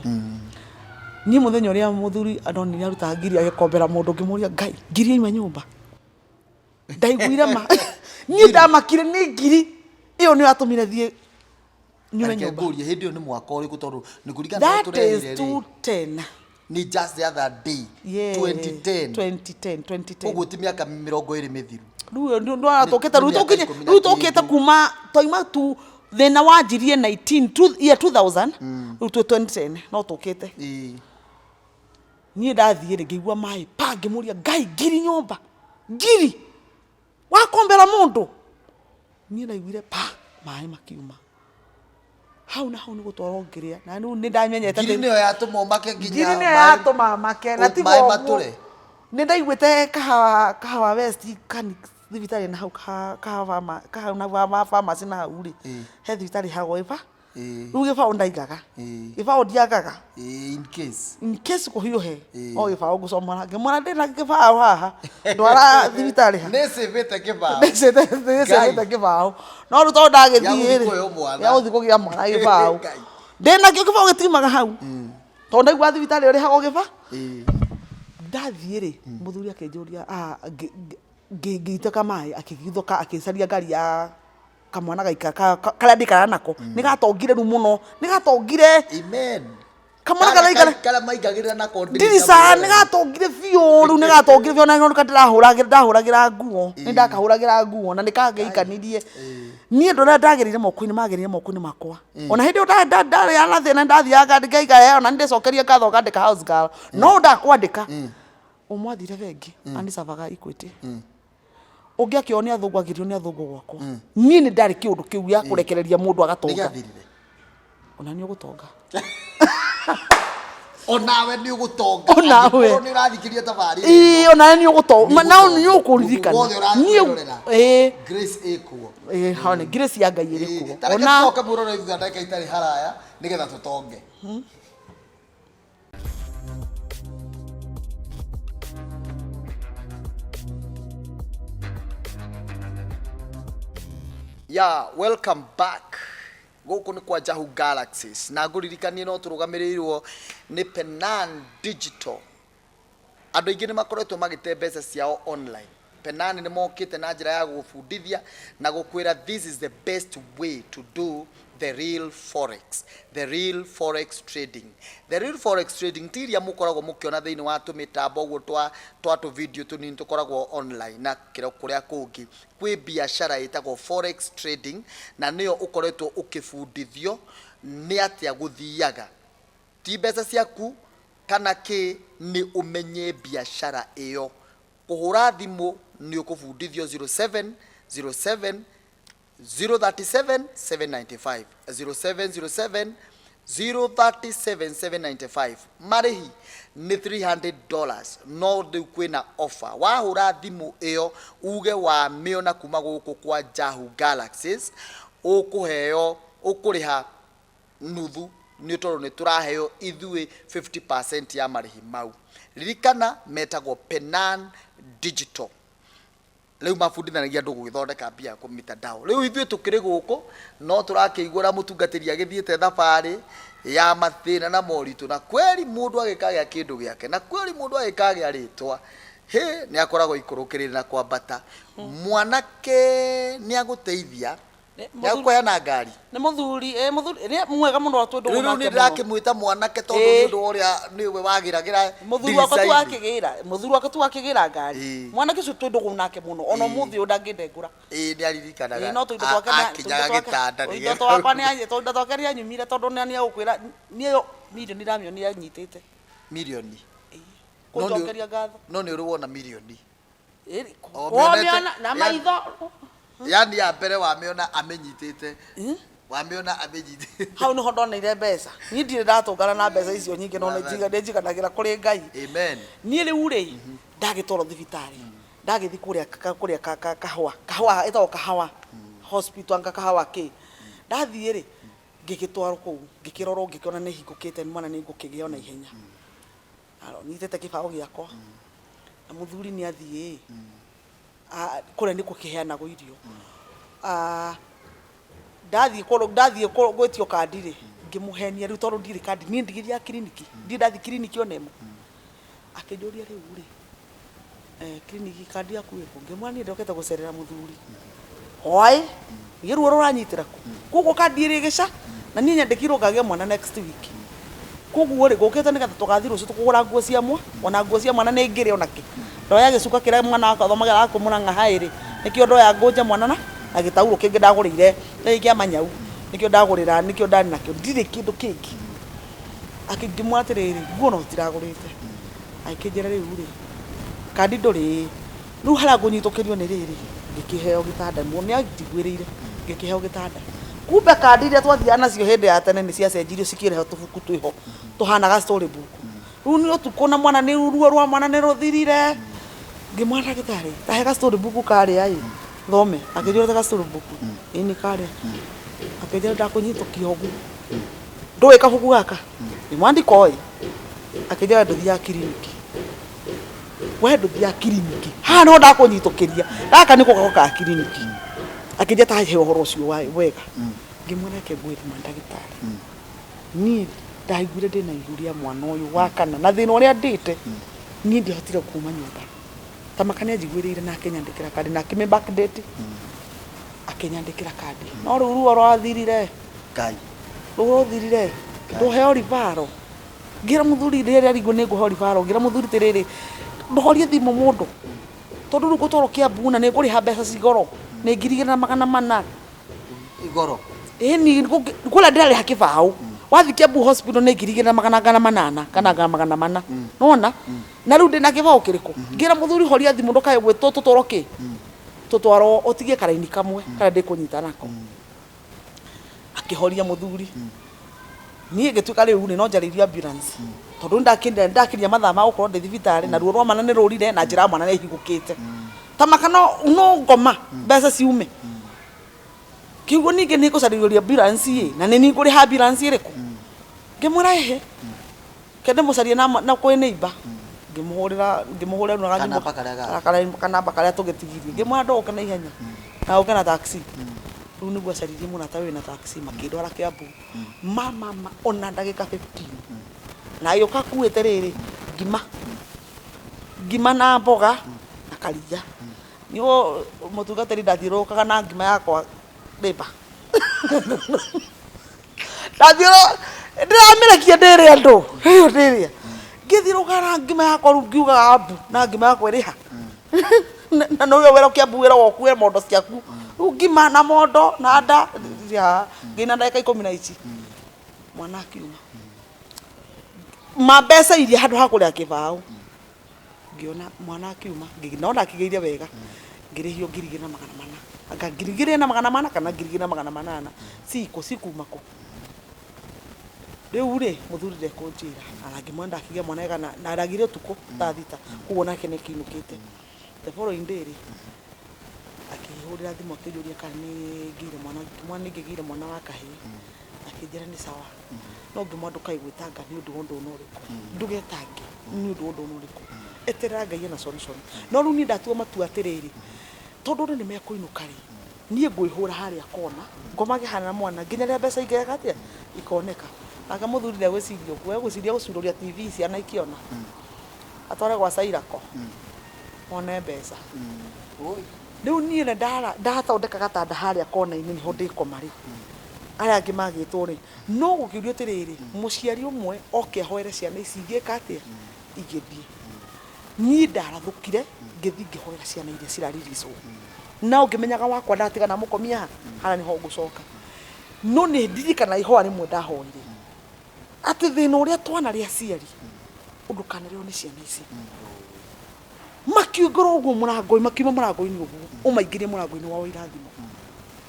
Niĩ mũthenya ũrĩa mũthuri andonire aruta ngiri agĩkombera mũndũ, ngĩmũria, Ngai, ngiri yaima nyũmba, ndaiguire ma niĩ ndamakire nĩ ngiri ĩyo nĩyo yatũmire thiĩ nyume Reke nyũmba. ngũrie, hĩndĩ ĩyo nĩ mwaka ũrĩkũ? Tondũ nĩ kũringana na ũrĩa That is tũrerire rĩ, 210. Ni just the other day. Yeah. 2010. 2010, 2010. Koguo ti mĩaka 20 mĩthiru. Rĩu ndwara tũkĩte rĩu Nĩ mĩaka tũkinye ikũmi na rĩu tũkĩte kĩndũ. kuma twaima tu thĩna wanjirie 19 two, year 2000, rĩu twĩ 2010 no tũkĩte. Niĩ ndathiĩ rĩ, ngĩigua maĩ pa, ngĩmũria, Ngai, ngiri nyũmba, ngiri wakombera mũndũ. Niĩ ndaiguire pa, maĩ makiuma hau na hau nĩ gũtwarwo ngĩrĩa na rĩu nĩ ndamenyete Ngiri nĩyo yatũma ũmake nginya ngiri nĩyo yatũma make na tiga maĩ ũguo matũre. Nĩ ndaiguĩte kahawa West Thibitarĩ na hau kahau na pharmacy na hau rĩ, he thibitarĩ hagwo ĩba. Rĩu gĩbaũ ndaigaga. Gĩbaũ ndiagaga. In case. In case kũhiũhe, o gĩbaũ ngũcomora. Ngĩmwĩra ndĩna gĩbaũ haha, ndwara thibitarĩ ha. Nĩcĩbĩte kĩbaũ. Nĩcĩbĩte kĩbaũ. No rĩu tondũ ndagĩthiĩ rĩ, gĩa gũthiĩ kũgĩa mwana gĩbaũ. Ndĩnakĩo kĩbaũ gĩtiumaga hau. Tondũ ndaigua thibitarĩ ũrĩhagwo gĩba. Ndathiĩ rĩ, mũthuri akĩnjũria, ngĩitĩka maĩ, akĩgithũka akĩcaria ngari ya kamwana gaika karĩa ndikaraga nako. Nĩ gatongire rĩu mũno, nĩ gatongire. Amen. Kamwana karĩa ikara Karĩa maingagĩrĩra nako ndirica nĩ gatongire biũ rĩu nĩ gatongire biũ na nĩ ndĩrahũragĩra ndahũragĩra nguo nĩ ndakahũragĩra nguo na nĩ kangĩikanirie. Niĩ andũ arĩa ndagĩrĩire moko-inĩ magĩrĩire moko-inĩ makwa. Ona hĩndĩ ĩyo ndarĩ na thĩna ndathiaga ngaikara ona nĩ ndĩcokeria ngatho ngandĩka house girl no ndakwandĩka. Ũmwe athire bengi anicavaga Equity. Ũngĩ akĩoywo nĩ athũngũ agĩrio nĩ athũngũ gwakwa. Niĩ nĩ ndarĩ kĩũndũ kĩu gĩa kũrekereria mũndũ agatonga. Nĩgĩathirire. Ona nĩ ũgũtonga. Onawe nĩ ũgũtonga. Onawe. Angĩkorwo nĩ ũrathikĩrĩria tabarĩra. Ĩĩ onawe nĩ ũgũtonga. Nĩ Na ũgũtonga. nĩ ũkũririkana. Mũndũ wothe Niĩ ũrakwĩrorera. ĩĩ Grace ĩkuo. ĩĩ hau nĩ grace ya Ngai ĩrĩ kuo. Ta reke Ona tũcoke mwĩroreri thutha ndagĩka itarĩ haraya nĩgetha tũtonge. Yeah, welcome back. Gũkũ nĩ kwa Jahu Galaxies na ngũririkanie no tũrũgamĩrĩirwo nĩ Penan Digital. Andũ aingĩ nĩ makoretwo magĩte mbeca ciao online. Penan nĩ mokĩte na njĩra ya gũgũbundithia na gũkwĩra this is the best way to do the real forex, the real forex trading. The real forex trading ti iria mũkoragwo mũkĩona thĩinĩ wa tũmĩtambo ũguo twa twa tũ video tũnini tũkoragwo online na kĩro kũrĩa kũngĩ. Kwĩ biacara ĩtagwo forex trading na nĩyo ũkoretwo ũkĩbundithio nĩ atĩa gũthiaga. Ti mbeca ciaku kana kĩ, nĩ ũmenye biacara ĩyo. Kũhũra thimũ nĩ ũkũbundithio 0707 037 795, 0707 037 795. Marĩhi nĩ $300 no rĩu kwĩna offer. Wahũra thimũ ĩyo uge wamĩona kuma gũkũ kwa Jahu Galaxies, ũkũheo, ũkũrĩha nuthu nĩ tondũ nĩ tũraheo ithuĩ 50% ya marĩhi mau. Ririkana metagwo Penan Digital. Rĩu mabundithanagia andũ gũgĩthondeka mbia kũ mitandao. Rĩu ithuĩ tũkĩrĩ gũkũ no tũrakĩigua ũrĩa mũtungatĩri agĩthiĩte thabarĩ ya mathĩna na moritũ, na kweri mũndũ agĩkagĩa kĩndũ gĩake, na kweri mũndũ agĩkagĩa rĩtwa, hĩ nĩ akoragwo ikũrũkĩrĩire na kwambata. Mwanake nĩ agũteithia, Nĩ nĩ agũkũheana ngari. Nĩ mũthuri, ĩ mũthuri, nĩ mwega mũno twĩ ndũgũ Rĩu nake nĩ mũno. ndĩrakĩmwĩta mwanake tondũ Ĩĩ. nĩ ũndũ wa ũrĩa nĩwe wagĩragĩra Mũthuri wakwa tu ndirica-inĩ. akĩgĩra, mũthuri wakwa tu akĩgĩra ngari. Ĩĩ. Mwanake ũcio twĩ ndũgũ nake mũno, ona ũmũthĩ ũyũ ndangĩndengũra. Ĩĩ nĩ aririkanaga. Ĩĩ, no tũindo twake Akinyaga gĩtanda tũindo twakwa nĩ tũindo twake nĩ anyumire tondũ nĩ egũkwĩra niĩ ĩyo mirioni ndamĩonire anyitĩte. Mirioni. Ĩĩ. No nĩ- Kũnjokeria ngatho. No nĩ ũrĩ wona mirioni. Ĩĩ, O, mĩonete- wamĩona na maitho. Yani ya mbere wamĩona amĩnyitĩte. Wamĩona amĩnyitĩte. Hau nĩho ndoneire mbeca. Niĩ ndirĩ ndatũngana na mbeca icio nyingĩ no nĩ njiganagĩra kũrĩ Ngai. Amen. Niĩ rĩu rĩ, ndagĩtwarwo thibitarĩ. Ndagĩthiĩ kũrĩa kũrĩa kahũa. Kahũa ĩtagwo Kahawa hospital anga Kahawa kĩ. Ndathiĩ rĩ, ngĩgĩtwarwo kũu, ngĩkĩrorwo ngĩkĩona nĩ hingũkĩte mwana nĩ ngũkĩgĩa ona ihenya. Nyitĩte kĩbaũ gĩakwa. Na mũthuri nĩ athiĩ kũrĩa nĩ gũkĩheanagwo irio. Ndathiĩ ndathiĩ gwĩtio kandi rĩ, ngĩmũhenia rĩu tondũ ndirĩ kandi, niĩ ndigĩthiaga kiriniki, ndirĩ ndathiĩ kiriniki ona ĩmwe. Akĩnjũria rĩu rĩ, kiriniki kandi yaku ĩkũ? Ngĩmwĩra niĩ ndokĩte gũcerera mũthuri. Why? Nĩ ruo rũranyitĩra kũ? Koguo kandi ĩrĩ gĩca, na niĩ nyandĩkirwo ngagĩe mwana next week. Koguo rĩ, ngũkĩte nĩgetha tũgathiĩ rũciũ tũkũgũra nguo cia mwa, ona nguo cia mwana nĩ ngĩrĩ ona kĩ. Ndoya gĩcuka kĩrĩa mwana wakwa athomagĩra gakũ Mũrang'a High rĩ, nĩkĩo ndoya ngũnje mwana na gĩtaurũ kĩngĩ ndagũrĩire kĩa manyau, nĩkĩo ndagũrĩra, nĩkĩo ndarĩ nakĩo, ndirĩ kĩndũ kĩngĩ. Ngĩmwĩra atĩrĩrĩ, nguo no citiragũrĩte. Agĩkĩnjĩra rĩu rĩ, kandi ndũrĩ, rĩu harĩa ngũnyitũkĩrio nĩ rĩrĩ, ngĩkĩheo gĩtanda, nĩ anjiguĩrĩire, ngĩkĩheo gĩtanda. Kumbe kandi iria twathiaga nacio hĩndĩ ya tene nĩ ciacenjirio cikĩrehe tũbuku twĩho, tũhanaga story book. Rĩu nĩ ũtukũ na mwana nĩ ruo rwa mwana nĩ rũthirire. Ngĩmwĩra ndagĩtarĩ, tahe ga story book karĩa ĩ, thome. Akĩnjĩra ga story book. Ĩni karĩa. Akĩnjĩra ndakũnyitũkia ũguo. Ndũĩ kabuku gaka? Ngĩmwĩra ndikoĩ. Akĩnjĩra ndũthiaga kiriniki. We ndũthiaga kiriniki. Haha nĩho ndakũnyitũkĩria. Gaka nĩko gokaga kiriniki. Akĩnjĩra tahe ũhoro ũcio wega. Ngĩmwĩra reke ngwĩre ma ndagĩtarĩ. Niĩ ndaiguire ndĩna ihu rĩa mwana ũyũ wa kana na thĩna ũrĩa ndĩte niĩ ndiahotire kuma nyũmba. Ta maka nĩ anjiguĩrĩire na akĩnyandĩkĩra kandi na akĩmĩ backdate akĩnyandĩkĩra kandi. No rĩu ruo rwathirire. Ngai. Ruo rũthirire. Ndũheo referral. Ngĩra mũthuri rĩrĩa arigwo nĩ ngũheo referral ngĩra mũthuri atĩrĩrĩ ndũhorie thimũ mũndũ tondũ rĩu ngũtwarwo Kiambu na nĩ ngũrĩha mbeca ci goro nĩ 2400. Igoro. Ĩni kũrĩa ndĩrarĩha kĩbaũ wathiĩ Kiambu hospital nĩ 2800 kana ngana 400 nĩwona na rĩu ndĩna kĩbaũ kĩrĩkũ ngĩra mũthuri horia thimũ ndũkae gwĩtwo tũtwarwo kĩ tũtwarwo ũtigie karaini kamwe karĩa ndĩkũnyita nako akĩhoria mũthuri niĩ ngĩtuĩka rĩu rĩ no njarĩirio ambulance tondũ nĩndakĩria nĩndakĩria mathaa ma gũkorwo ndĩ thibitarĩ na ruo rwa mwana nĩ rũrire na njĩra ya mwana nĩ ĩhingũkĩte ta maka no no ngoma mbeca ciume kiugo ningĩ nĩ ngũcarĩrio ambulance ĩ na nĩ niĩ ngũrĩha ambulance ĩrĩkũ ngĩmwĩra ĩhĩ ke ndĩmũcarie na na kwĩ neighbor ngĩmũhũrĩra ngĩmũhũrĩra na Kanamba karĩa gake. kanamba karĩa tũgĩtigirie ngĩmwĩra ndũke na ihenya na ũke na taxi rĩu nĩguo acaririe mũrata wĩna taxi makĩndwara Kiambu ma mama ona ndagĩka 15 na agĩũka akuĩte rĩrĩ ngima ngima na mboga na karia niĩ mũtungatĩri ndathiũrũrũkaga na ngima yakwa rĩba ndathiũrũ ndĩramĩrekia ndĩrĩ andũ ĩyo ndĩrĩa ngĩthiũrũrũkaga na ngima yakwa rĩu ngiugaga mbu na ngima yakwa ĩrĩ ha na nĩwe wĩra Kiambu wĩra ũkue mondo ciaku rĩu ngima na mondo na nda ngĩina ndagĩka ikũmi na ici mwana akiuma ma mbeca iria handũ ha kũrĩha kĩbaũ ngĩona mwana akiuma no ndakĩgĩire wega ngĩrĩhio 2400 anga 2400 kana 2800 cikũ cikuma kũ rĩu rĩ mũthuri ndekũnjĩra na ngĩmwona ndakĩgĩa mwana wega na ndagire ũtukũ thaa thita koguo nake nĩ akĩinũkĩte the following day rĩ akĩhũrĩra thimũ akĩnjũria kana nĩ ngĩire mwana ngĩmwĩra nĩ ngĩgĩire mwana wa kahĩĩ akĩnjĩra nĩ sawa no ngĩmwĩra ndũkae gwĩtanga nĩ ũndũ wa ũndũ ona ũrĩkũ ndũgetange nĩ ũndũ wa ũndũ ona ũrĩkũ eterera Ngai ena solution no rĩu niĩ ndatua matua atĩrĩrĩ tondũ andũ nĩ mekũinũka rĩ niĩ ngwĩhũra harĩa kona ngomage harĩa na mwana nginya rĩrĩa mbeca ingeka atĩa ikoneka nake mũthuri ndegwĩciria ũguo egwĩciria gũcurũria TV ciana ikĩona atware gwa Cairako one mbeca rĩu niĩ nĩ ndathondeka gatanda harĩa kona-inĩ nĩho ndĩkoma rĩ arĩa angĩ magĩtwo rĩ no gũkĩũrio atĩrĩrĩ mũciari ũmwe oke ahoere ciana ici ingĩka atĩa ingĩthiĩ niĩ ndarathũkire ngĩthiĩ ngĩhoera ciana iria ciraririzwo na ũngĩmenyaga wakwa ndatiga namũkomia ha harĩa nĩho ngũcoka no nĩ ndirikana ihoya rĩmwe ndahoire atĩ thĩna ũrĩa twanarĩ aciari ũndũkanarĩo nĩ ciana ici makiungũra ũguo mũrango makiuma mũrango-inĩ ũguo ũmaingĩrie mũrango-inĩ wao irathimo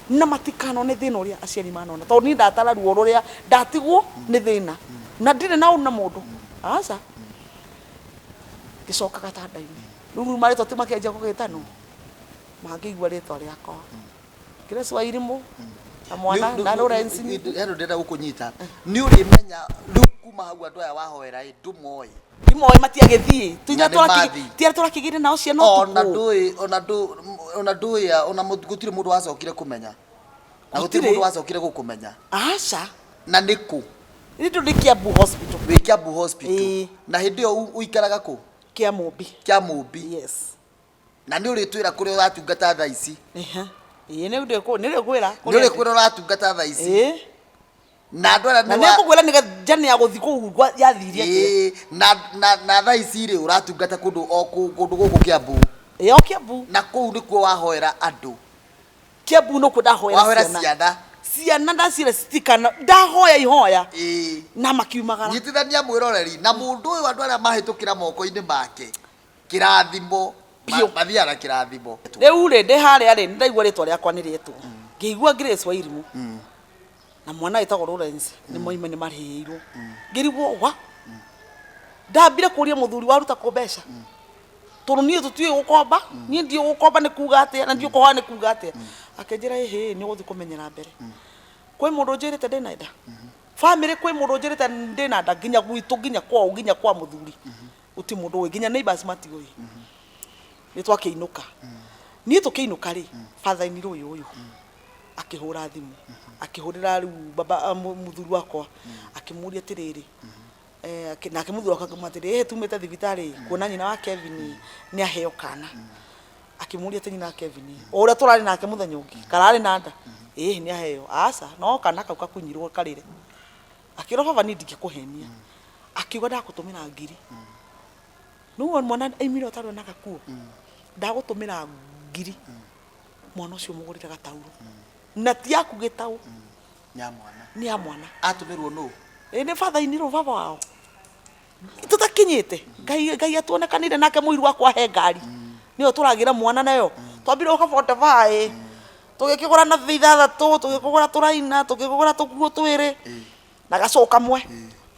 na matikanone thĩna ũrĩa aciari manona tondũ niĩ ndatara ruo rũrĩa ndatigwo nĩ thĩna na ndirĩ na ũru na mũndũ aca ngĩcoka gatanda-inĩ rĩu marĩtwa ti makĩanjia kũgĩtanwo mangĩigua rĩtwa rĩakwa Grace Wairimu na mwana na Lawrence heno ndĩrenda gũkũnyita nĩ ũrĩmenya rĩu kuma hau andũ aya wahoera ĩ ndũmoĩ ndimoĩ matiagĩthiĩ Na nĩ mathiĩ. tiarĩa tũrakĩgĩire nao ciana ona ũtukũ ndũĩ ona ndũ ona ndũĩ ona gũtirĩ mũndũ wacokire kũmenya na gũtirĩ Gũtirĩ. mũndũ wacokire gũkũmenya aca na nĩ kũ nĩ ndĩ Kiambu hospital wĩ Kiambu hospital Ĩĩ. na hĩndĩ ĩyo ũikaraga kũ Kĩamũmbi Kĩamũmbi yes na nĩ ũrĩtwĩra kũrĩa ũratungata thaa ici Ehe. Ĩĩ nĩ ndĩkwĩra nĩ ũrĩkwĩra ũratungata thaa ici Ĩĩ. na andũ aya na nĩ nĩ ngũkwĩra nĩ njane ya gũthiĩ kũu yathire atĩa Ĩĩ, na thaa ici rĩ ũratungata kũndũ o kũndũ gũkũ Kiambu Ĩĩ o Kiambu na kũu nĩkuo wahoera andũ Kiambu nĩkuo ndahoera wahoera ciana ciana ciana ndacira citikana ndahoya ihoya Ĩĩ. na makiumagara nyitithania mwĩroreri na mũndũ ũyũ andũ arĩa mahĩtũkĩra moko-inĩ make kĩrathimo Biũ. mathiaga na kĩrathimo rĩu rĩ ndĩ harĩa rĩ nĩndaigua rĩtwa rĩakwa nĩ rĩetwo ngĩigua Grace Wairimu na mwana wĩtagwo Lawrence nĩ moima nĩ marĩhĩirwo ngĩrigwo wa ndambire kũria mũthuri waruta kũ mbeca Tondũ niĩ tũtiũĩ gũkomba, niĩ ndiũĩ gũkomba nĩ kuga atĩa na ndiũĩ kũhoya nĩ kuga atĩa. Akĩnjĩra ĩhĩ, nĩ ũgũthiĩ kũmenyera mbere. Kwĩ mũndũ ũnjĩrĩte ndĩna nda? Bamĩrĩ kwĩ mũndũ ũnjĩrĩte ndĩna nda nginya gwitũ nginya kwao nginya kwa mũthuri. Gũtirĩ mũndũ ũĩ nginya neighbors matiũĩ. Nĩ twakĩinũka. Niĩ tũkĩinũka rĩ, father in law ũyũ ũyũ akĩhũra thimũ, akĩhũrĩra rĩu baba mũthuri wakwa akĩmũria atĩrĩrĩ, nake mũthuri wakwa akĩmwĩra atĩrĩ, ĩhĩ tumĩte thibitarĩ kuona nyina wa Kevin nĩ aheo kana. Akĩmũria atĩ nyina wa Kevin o ũrĩa tũrarĩ nake mũthenya ũngĩ kararĩ na nda? Ĩhĩ nĩ aheo. Aca, no kana kau kakunyirwo karĩre. Akĩrwo baba niĩ ndingĩkũhenia. Akiuga ndagũtũmĩra ngiri. Nĩwona mwana aimire ũtarĩ ona gakuo. Ndagũtũmĩra ngiri. Mwana ũcio mũgũrĩre gataurũ. Na ti yaku gĩtaũ. Ya mwana. Nĩ ya mwana. Atũmĩrwo nũ? Ĩ nĩ father in law baba wao. Tũtakinyĩte. Ngai Ngai atuonekanire nake mũiru wakwa he ngari. Nĩyo tũragĩra mwana nayo. Twambire gũka 45. Tũgĩkĩgũra nathi ithathatũ, tũgĩkĩgũra tũraina, tũgĩkĩgũra tũkuo twĩrĩ. Na gacũ kamwe.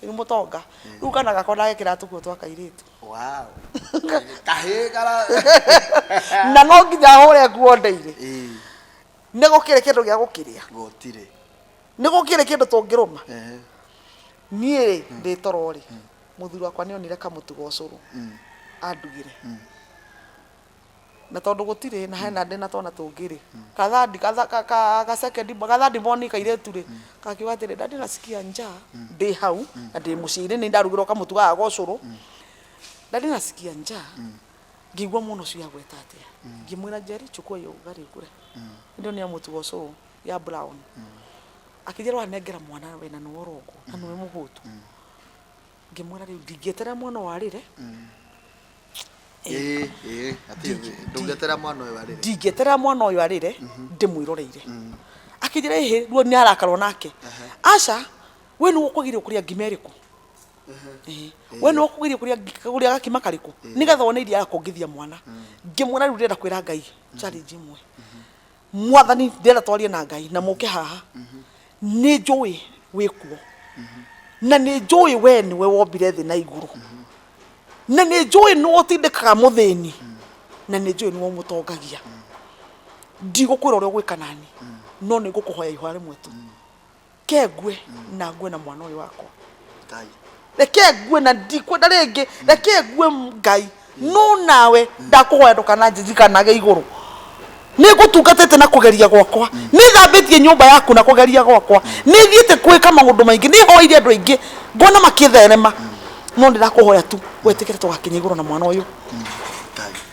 Rĩu mũtonga. Rĩu kana gakwa ndagekĩra tũkuo twa kairĩtu. Wow. Kahĩĩ kara. Na no nginya hũre nguo ndeire. Nĩ gũkĩrĩ kĩndũ gĩa gũkĩrĩa. Gũtirĩ. Nĩ gũkĩrĩ kĩndũ tũngĩrũma. Niĩ rĩ, ndĩ toro rĩ, mũthuri wakwa nĩ onire kamũtu ga ũcũrũ andugĩre. Na tondũ gũtirĩ na hena ndĩ na twana tũngĩ rĩ, kathandi ga second ga third born kairĩtu rĩ, gakiuga atĩrĩ, daddy nasikia njaa ndĩ hau na ndĩ mũciĩ-inĩ nĩ ndarugĩrwo kamũtu gaka ga ũcũrũ. Daddy nasikia njaa. Ngĩigua mwana ũcio agweta atĩa. Ngĩmwĩra Njeri chukua hiyo ugali ukule. Ndio nĩ mũtu wa ũcũrũ ya brown. Akĩnjĩra wanengera mwana we na nĩwe ũrongwo na nĩwe mũhũtu. Ngĩmwĩra rĩu ndingĩeterera mwana ũyũ arĩre. Ĩĩ, ĩĩ, atĩ ndũngĩeterera mwana ũyũ arĩre. Ndingĩeterera mwana ũyũ arĩre ndĩmwĩroreire. Akĩnjĩra ĩhĩ rĩu nĩ arakarwo nake. Aca we nĩwe ũkwagĩrĩirwo kũrĩa ngima ĩrĩkũ? We nĩwe ũkwagĩrĩirwo kũrĩa gakima karĩkũ? Nĩgetha wone iria akongithia mwana. Ngĩmwĩra rĩu ndĩrenda kwĩra Ngai challenge ĩmwe. Mwathani ndĩrenda twarie na Ngai na mũke haha. Nĩ njũĩ wĩ kuo. Na nĩ njũĩ we nĩwe wombire thĩ na igũrũ. Na nĩ njũĩ nĩwe ũtindĩkaga mũthĩni. Na nĩ njũĩ nĩwe ũmũtongagia. Ndigũkwĩra ũrĩa ũgwĩka nani. No nĩ ngũkũhoya ihoya rĩmwe tu. Ke ngue na ngue na mwana ũyũ wakwa. Reke ngue na ndikwenda rĩngĩ. Reke ngue Ngai. No nawe ndakũhoya ndũkananjirikanage igũrũ. Nĩ ngũtungatĩte na kũgeria gwakwa. Nĩ thambĩtie nyũmba yaku na kũgeria gwakwa. Nĩ thiĩte gwĩka maũndũ maingĩ. Nĩ hoire andũ aingĩ ngona makĩtherema. No ndĩrakũhoya tu wĩtĩkĩre tũgakinya igũrũ na mwana ũyũ.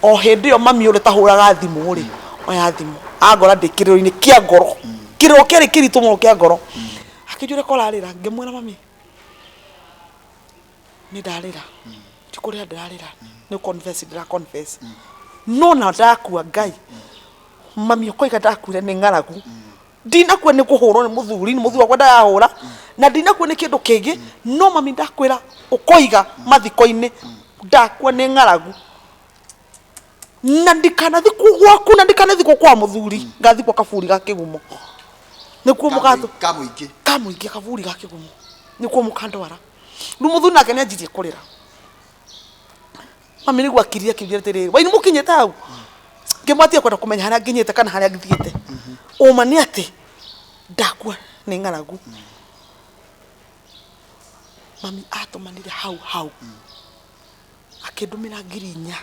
O hĩndĩ ĩyo mami ũrĩa ũtahũraga thimũ rĩ, oya thimũ. Angora ndĩ kĩrĩro-inĩ kĩa ngoro. Kĩrĩro kĩarĩ kĩritũ mũno kĩa ngoro. Akĩnjũria ko ũrarĩra. Ngĩmwĩra mami nĩ ndarĩra. Ti kũrĩra ndĩrarĩra, nĩ confess ndĩra confess. No na ndakua Ngai, mami ũkoiga ndakuire nĩ ng'aragu. Ndinakua nĩ kũhũrwo nĩ mũthuri, nĩ mũthuri wakwa ndarahũra, na ndinakua nĩ kĩndũ kĩngĩ, no mami ndakwĩra ũkoiga mathiko-inĩ ndakua nĩ ng'aragu. Na ndikanathikwo gwaku na ndikanathikwo kwa mũthuri, ngathikwo kaburi ga kĩgumo. Nĩkuo mũgatũ Ka mũingĩ. Ka mũingĩ kaburi ga kĩgumo. Nĩkuo mũkandwara. Rĩu mũthuri nake nĩ anjirie kũrĩra. Mami nĩguo akirire akiuga atĩrĩrĩ, Wainĩ mũkinyĩte hau? Ngĩmwatia kwenda kũmenya harĩa nginyĩte kana harĩa thiĩte. Ũma nĩ atĩ ndakua nĩ ng'aragu. Mami atũmanire hau hau. Akĩndũmĩra ngiri inya.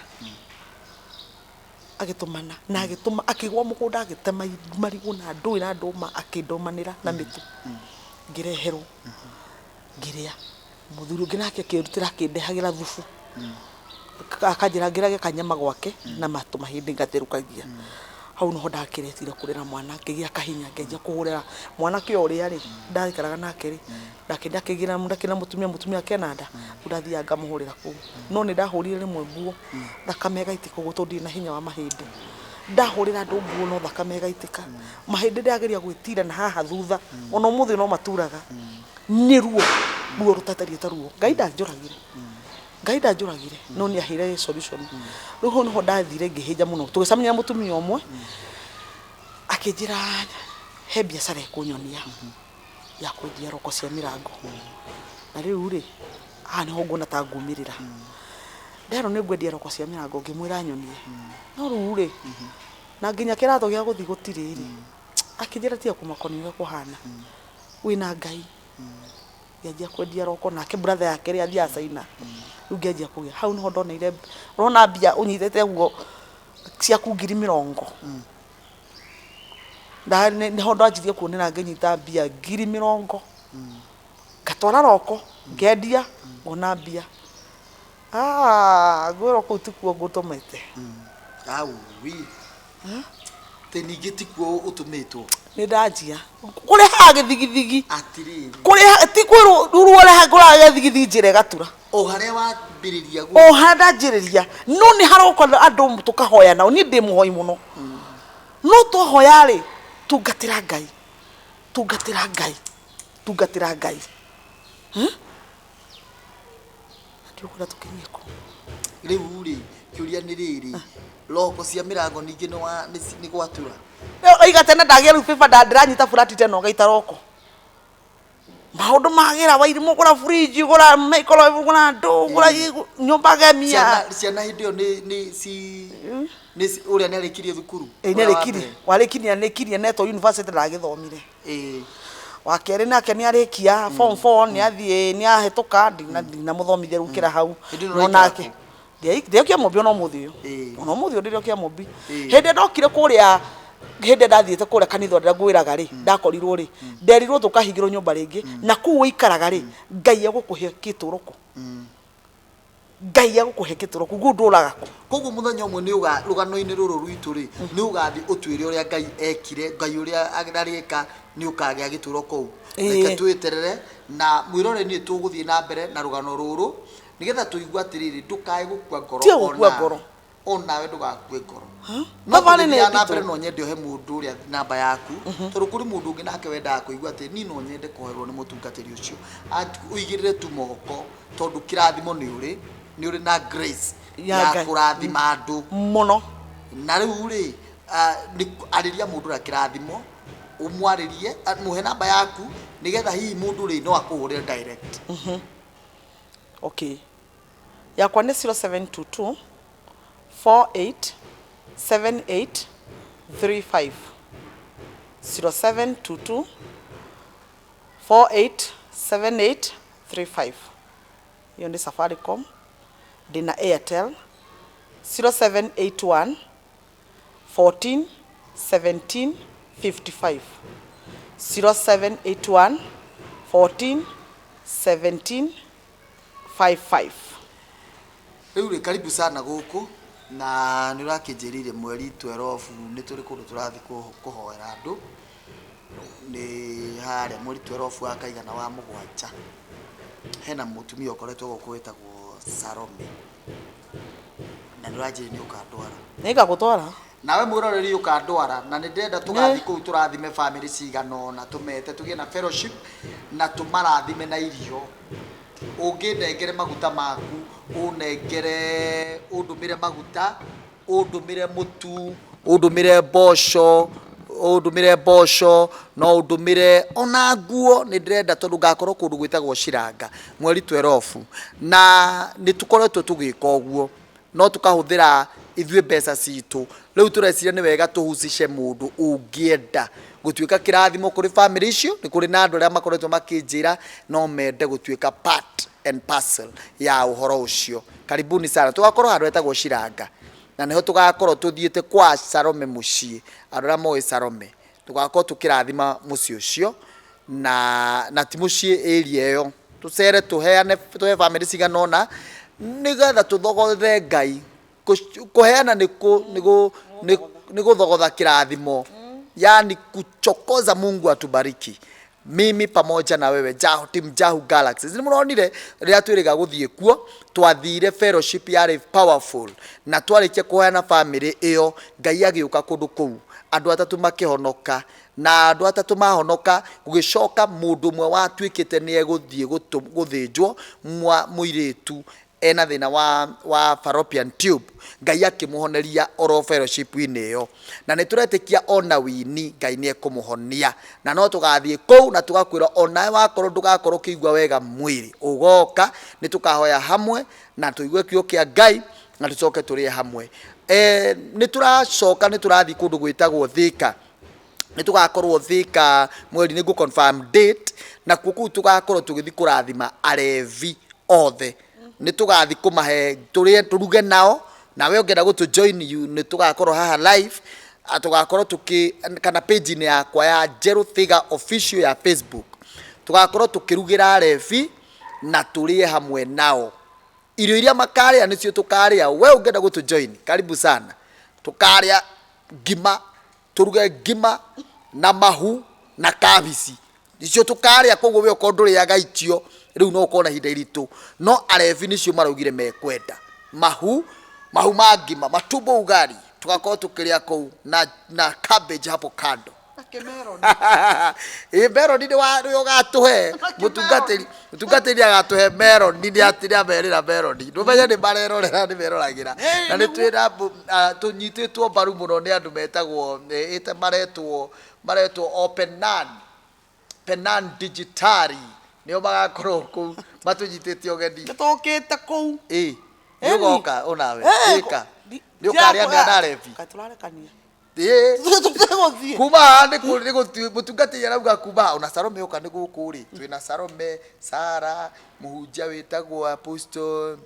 Agĩtũmana na agĩtũma akĩgũa mũgũnda agĩtema marigũ na ndũĩ na ndũma akĩndũmanĩra na mĩtũ. Ngĩreherwo. Ngĩrĩa. Mũthuri ũngĩ nake akĩrutĩra akĩndehagĩra thubu. Akanjĩra ngĩrage kanyama gwake na matũ mahĩndĩ ngatherũkagia. Hau nĩho ndakĩretire kũrera mwana ngĩgĩa kahinya ngĩanjia kũhũrĩra mwanake ũrĩa rĩ ndaikaraga nake rĩ nake ndakĩgĩra ndakĩrĩ na mũtumia mũtumia akena nda rĩu ndathiaga ngamũhũrĩra kũu. No nĩ ndahũrire rĩmwe nguo thakame ĩgaitĩka ũguo tondũ ndirĩ na hinya wa mahĩndĩ. Ndahũrĩra andũ nguo no thakame ĩgaitĩka. Mahĩndĩ ndĩrageria gwĩtira na haha thutha ona ũmũthĩ no maturaga. Nĩ ruo, ruo rũtatariĩ ta ruo. Ngai ndanjũragire. Ngai ndanjũragire no nĩ aheire solution. Rĩu hau nĩho ndathire ngĩhĩnja mũno. Tũgĩcemania na mũtumia ũmwe akĩnjĩra he biacara ĩkũnyonia ya kwendia roko cia mĩrango. Na rĩu rĩ, haha nĩho nguona ta ngumĩrĩra. Nderwo nĩ ngwendia roko cia mĩrango, ngĩmwĩra nyonie. No rĩu rĩ, na nginya kĩratũ gĩa gũthiĩ gũtirĩ rĩ, akĩnjĩra tiga kũmakwo nĩ ũrĩa kũhana, wĩna Ngai. Ngĩanjia kwendia roko nake brother yake rĩ athiaga China. Rĩu ngĩanjia kũgĩa hau nĩho ndoneire, ũrona mbia ũnyitĩte ũguo ciaku 20,000. Nĩho ndanjirie kuonera ngĩnyita mbia 20,000. Ngatwara roko, ngendia, ngona mbia. Ah, ngwĩrwo kũu tikuo ngũtũmĩte. Aui. Atĩ ningĩ tikuo ũtũmĩtwo. Nĩ ndanjia. Kũrehaga gĩthigithigi. Atirĩrĩ. Kũreha ti kwĩrwo rĩu ũreha ngũraga gĩthigithigi njĩra ĩgatura. O harĩa wambĩrĩria O harĩa ndanjĩrĩria. No nĩ haroka andũ tũkahoya nao. Niĩ ndĩ mũhoi mũno. No twahoya rĩ, tungatĩra Ngai. Tungatĩra Ngai. Tungatĩra Ngai. Ndiũkwenda tũkinyie kũ. Rĩu rĩ, kĩũria nĩ rĩrĩ, roko cia mĩrango ningĩ nĩ wa nĩ nĩ gwatura? Oiga tene ndagĩa rĩu bĩba ndĩranyita burati tena ũgaita roko. Maũndũ magĩra wairimũ gũra fridge, gũra microwave, gũra ndũ, gũra nyũmba gemia. Ciana ciana hĩndĩ ĩyo nĩ nĩ ci nĩ ci ũrĩa nĩ arĩkirie thukuru? Ĩĩ nĩ arĩkirie, warĩkirie nĩ arĩkirie netwo university ndagĩthomire. Ĩĩ. Wa kerĩ nake nĩ arĩkia form 4 nĩ athiĩ nĩ ahĩtũka ndinamũthomithia rĩu kĩra hau. Hĩndĩ ĩno No ũraikara nake kũ? Ndĩ o Kĩamũmbi ona ũmũthĩ ũyũ. Ĩĩ. Ona ũmũthĩ ũyũ ndĩrĩ o Kĩamũmbi. Ĩĩ. Hĩndĩ ĩrĩa ndokire kũrĩa hĩndĩ ĩrĩa ndathiĩte kũrĩa kanitha ũrĩa ngwĩraga rĩ, ndakorirwo rĩ, nderirwo tũkahingĩrwo nyũmba rĩngĩ, na kũu ũikaraga rĩ, Ngai egũkũhe gĩtũro kũ? Ngai egũkũhe gĩtũro kũ? Kũu ndũraga kũ? Koguo mũthenya ũmwe nĩ ũga rũgano-inĩ rũrũ rwitũ rĩ, nĩ ũgathiĩ ũtwĩre ũrĩa Ngai ekire, Ngai ũrĩa areka nĩ ũkagĩa gĩtũro kũu. Ĩĩ. Reke twĩterere na mwĩroreri nĩ tũgũthiĩ na mbere na rũgano rũrũ nĩgetha tũigue atĩrĩrĩ, ndũkae gũkua ngoro Tiga gũkua ona ngoro. onawe ndũgakue ngoro. No Thabarĩ nĩ tũgĩthiaga na nditũ. mbere no nyende ũhe mũndũ ũrĩa namba yaku tondũ kũrĩ mũndũ ũngĩ nake wendaga kũigua atĩ niĩ no nyende kũhoerwo nĩ mũtungatĩri ũcio. Ũigĩrĩre tu moko tondũ kĩrathimo nĩ ũrĩ, nĩ ũrĩ na grace Ya ya Ngai. kũrathima andũ. Mũno. Na rĩu rĩ, arĩria mũndũ ũrĩa kĩrathimo, ũmwarĩrie, mũhe namba yaku nĩgetha hihi mũndũ rĩ no akũhũrĩre direct. Okay. Yakwa nĩ 0722 48 78 35. 0722 48 78 35. Iyo nĩ Safaricom. Ndĩna Airtel 0781 14 17 55. 0781 14 17 55. Rĩu rĩ, karibu sana gũkũ na nĩ ũrakĩnjĩrire mweri 12 nĩ tũrĩ kũndũ tũrathiĩ kũhoera andũ, nĩ harĩa mweri 12 wa kaigana wa mũgwanja. Hena mũtumia ũkoretwo gũkũ wĩtagwo Salome na nĩ ũranjĩrire nĩ ũkandwara. Nĩ ngagũtwara. Nawe mwĩroreri ũkandwara na nĩ ndĩrenda tũgathiĩ kũu tũrathime bamĩrĩ cigana ũna, tũmete tũgĩe na fellowship na tũmarathime na irio. Ũngĩnengere maguta maku, ũnengere, ũndũmĩre maguta, ũndũmĩre mũtu, ũndũmĩre mboco, ũndũmĩre mboco, no ũndũmĩre ona nguo, nĩ ndĩrenda tondũ ngakorwo kũndũ gwĩtagwo Ciranga mweri 12 na nĩ tũkoretwo tũgĩka ũguo, no tũkahũthĩra ithuĩ mbeca citũ. Rĩu tũreciria nĩ wega tũhucice mũndũ ũngĩenda gũtuĩka kĩrathimo kũrĩ bamĩrĩ icio. Nĩ kũrĩ na andũ arĩa makoretwo makĩnjĩra no mende gũtuĩka part and parcel ya ũhoro ũcio. Karibuni sana. Tũgakorwo handũ hetagwo Ciranga na nĩho tũgakorwo tũthiĩte kwa Salome mũciĩ. Andũ arĩa moĩ Salome, tũgakorwo tũkĩrathima mũciĩ ũcio na ti mũciĩ area ĩyo. Tũcere tũheane, tũhe bamĩrĩ cigana ũna nĩgetha tũthogothe Ngai. Kũheana nĩ gũthogotha kĩrathimo, yani kuchokoza Mungu atubariki. Mimi pamoja na wewe, Jahu, team Jahu Galaxies. Nĩ mũronire rĩrĩa twĩrĩga gũthiĩ kuo, twathire fellowship yarĩ powerful na twarĩkia kũheana bamĩrĩ ĩyo, Ngai agĩũka kũndũ kũu, andũ atatũ makĩhonoka, na andũ atatũ mahonoka gũgĩcoka mũndũ ũmwe watuĩkĩte nĩ egũthiĩ gũthĩnjwo mũirĩtu Ena thĩna wa fallopian tube, Ngai akĩmũhoneria oro fellowship-inĩ ĩyo. Na nĩ tũretĩkia ona Winnie Ngai nĩ ekũmũhonia. Na no tũgathiĩ kũu na tũgakwĩra onawe wakorwo ndũgakorwo ũkĩigua wega mwĩrĩ, ũgoka nĩ tũkahoya hamwe na tũigue kiugo kĩa Ngai na tũcoke tũrĩe hamwe. Nĩ tũracoka nĩ tũrathiĩ kũndũ gwĩtagwo Thĩka. Nĩ tũgakorwo Thĩka mweri, nĩ ngũ confirm date, nakuo kũu tũgakorwo tũgĩthiĩ kũrathima arevi othe. Nĩ tũgathiĩ kũmahe tũrĩe tũruge nao, nawe ũngĩenda gũtũ join you nĩ tũgakorwo haha live, tũgakorwo tũkĩ kana page-inĩ yakwa ya Njerũ Thiga Official ya Facebook. Tũgakorwo tũkĩrugĩra arevi na tũrĩe hamwe nao. Irio iria makarĩa nĩcio tũkarĩa, we ũngĩenda gũtũ join, karibu sana. Tũkarĩa ngima, tũruge ngima na mahu na kabici, icio tũkarĩa. Koguo we okorwo ndũrĩaga icio rĩu no ũkorwo na ihinda iritũ, no arebi nĩcio maraugire mekwenda mahu ma ngima, matumbo ugali, tũgakorwo tũkĩrĩa kũu na cabbage hapo kando. Ĩ meroni nĩ wa nĩ ũgatũhe mũtungatĩri agatũhe meroni, nĩ atĩ nĩ amerĩra meroni, ndũmenye nĩ marerorera, nĩ meroragĩra. Na nĩ twĩna tũnyitĩtwo mbaru mũno nĩ andũ metagwo ĩte maretwo Openan Penan Digitali, nĩo magakorwo kũu matũnyitĩte ũgeni. Nĩ tũkĩte kũu. Ĩ nĩ ũgoka onawe ĩka nĩ ũkarĩanĩra na arebi? Kaĩ tũrarekania? Ĩ. Tũtegũthiĩ. Kuma haha nĩ mũtungatĩri arauga kuma haha ona Salome oka nĩ gũkũ rĩ, twĩna Salome Sara, mũhunjia wĩtagwo Apostle,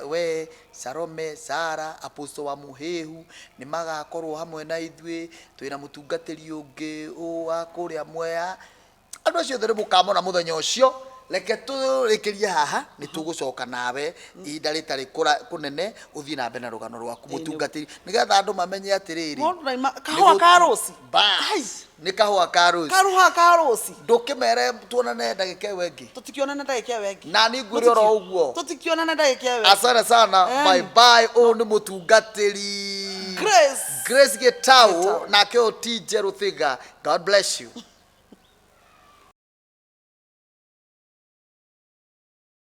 we Salome Sara, Apostle wa Mũhĩhu nĩ magakorwo hamwe na ithuĩ. Twĩna mũtungatĩri ũngĩ wa kũrĩa Mwea. Andũ acio othe nĩ mũkamona mũthenya ũcio. Reke tũrĩkĩrie haha, nĩ tũgũcoka nawe ihinda rĩtarĩ kũnene, ũthiĩ na mbere na rũgano rwaku, mũtungatĩri, nĩgetha andũ mamenye atĩrĩrĩ. Mũndũ ndaima kahũa ka rũci. Bas, nĩ kahũa ka rũci. Kahũa ka rũci. Ndũkĩmere tuonane ndagĩka ĩyo ĩngĩ. Tũtikionane ndagĩka ĩyo ĩngĩ. Na niĩ ngwĩre oro ũguo. Tũtikionane ndagĩka ĩyo ĩngĩ. Asante sana. Bye bye. Ũyũ nĩ mũtungatĩri Grace Grace Gĩtaũ, nake ũyũ ti Njerũ Thiga. God bless you.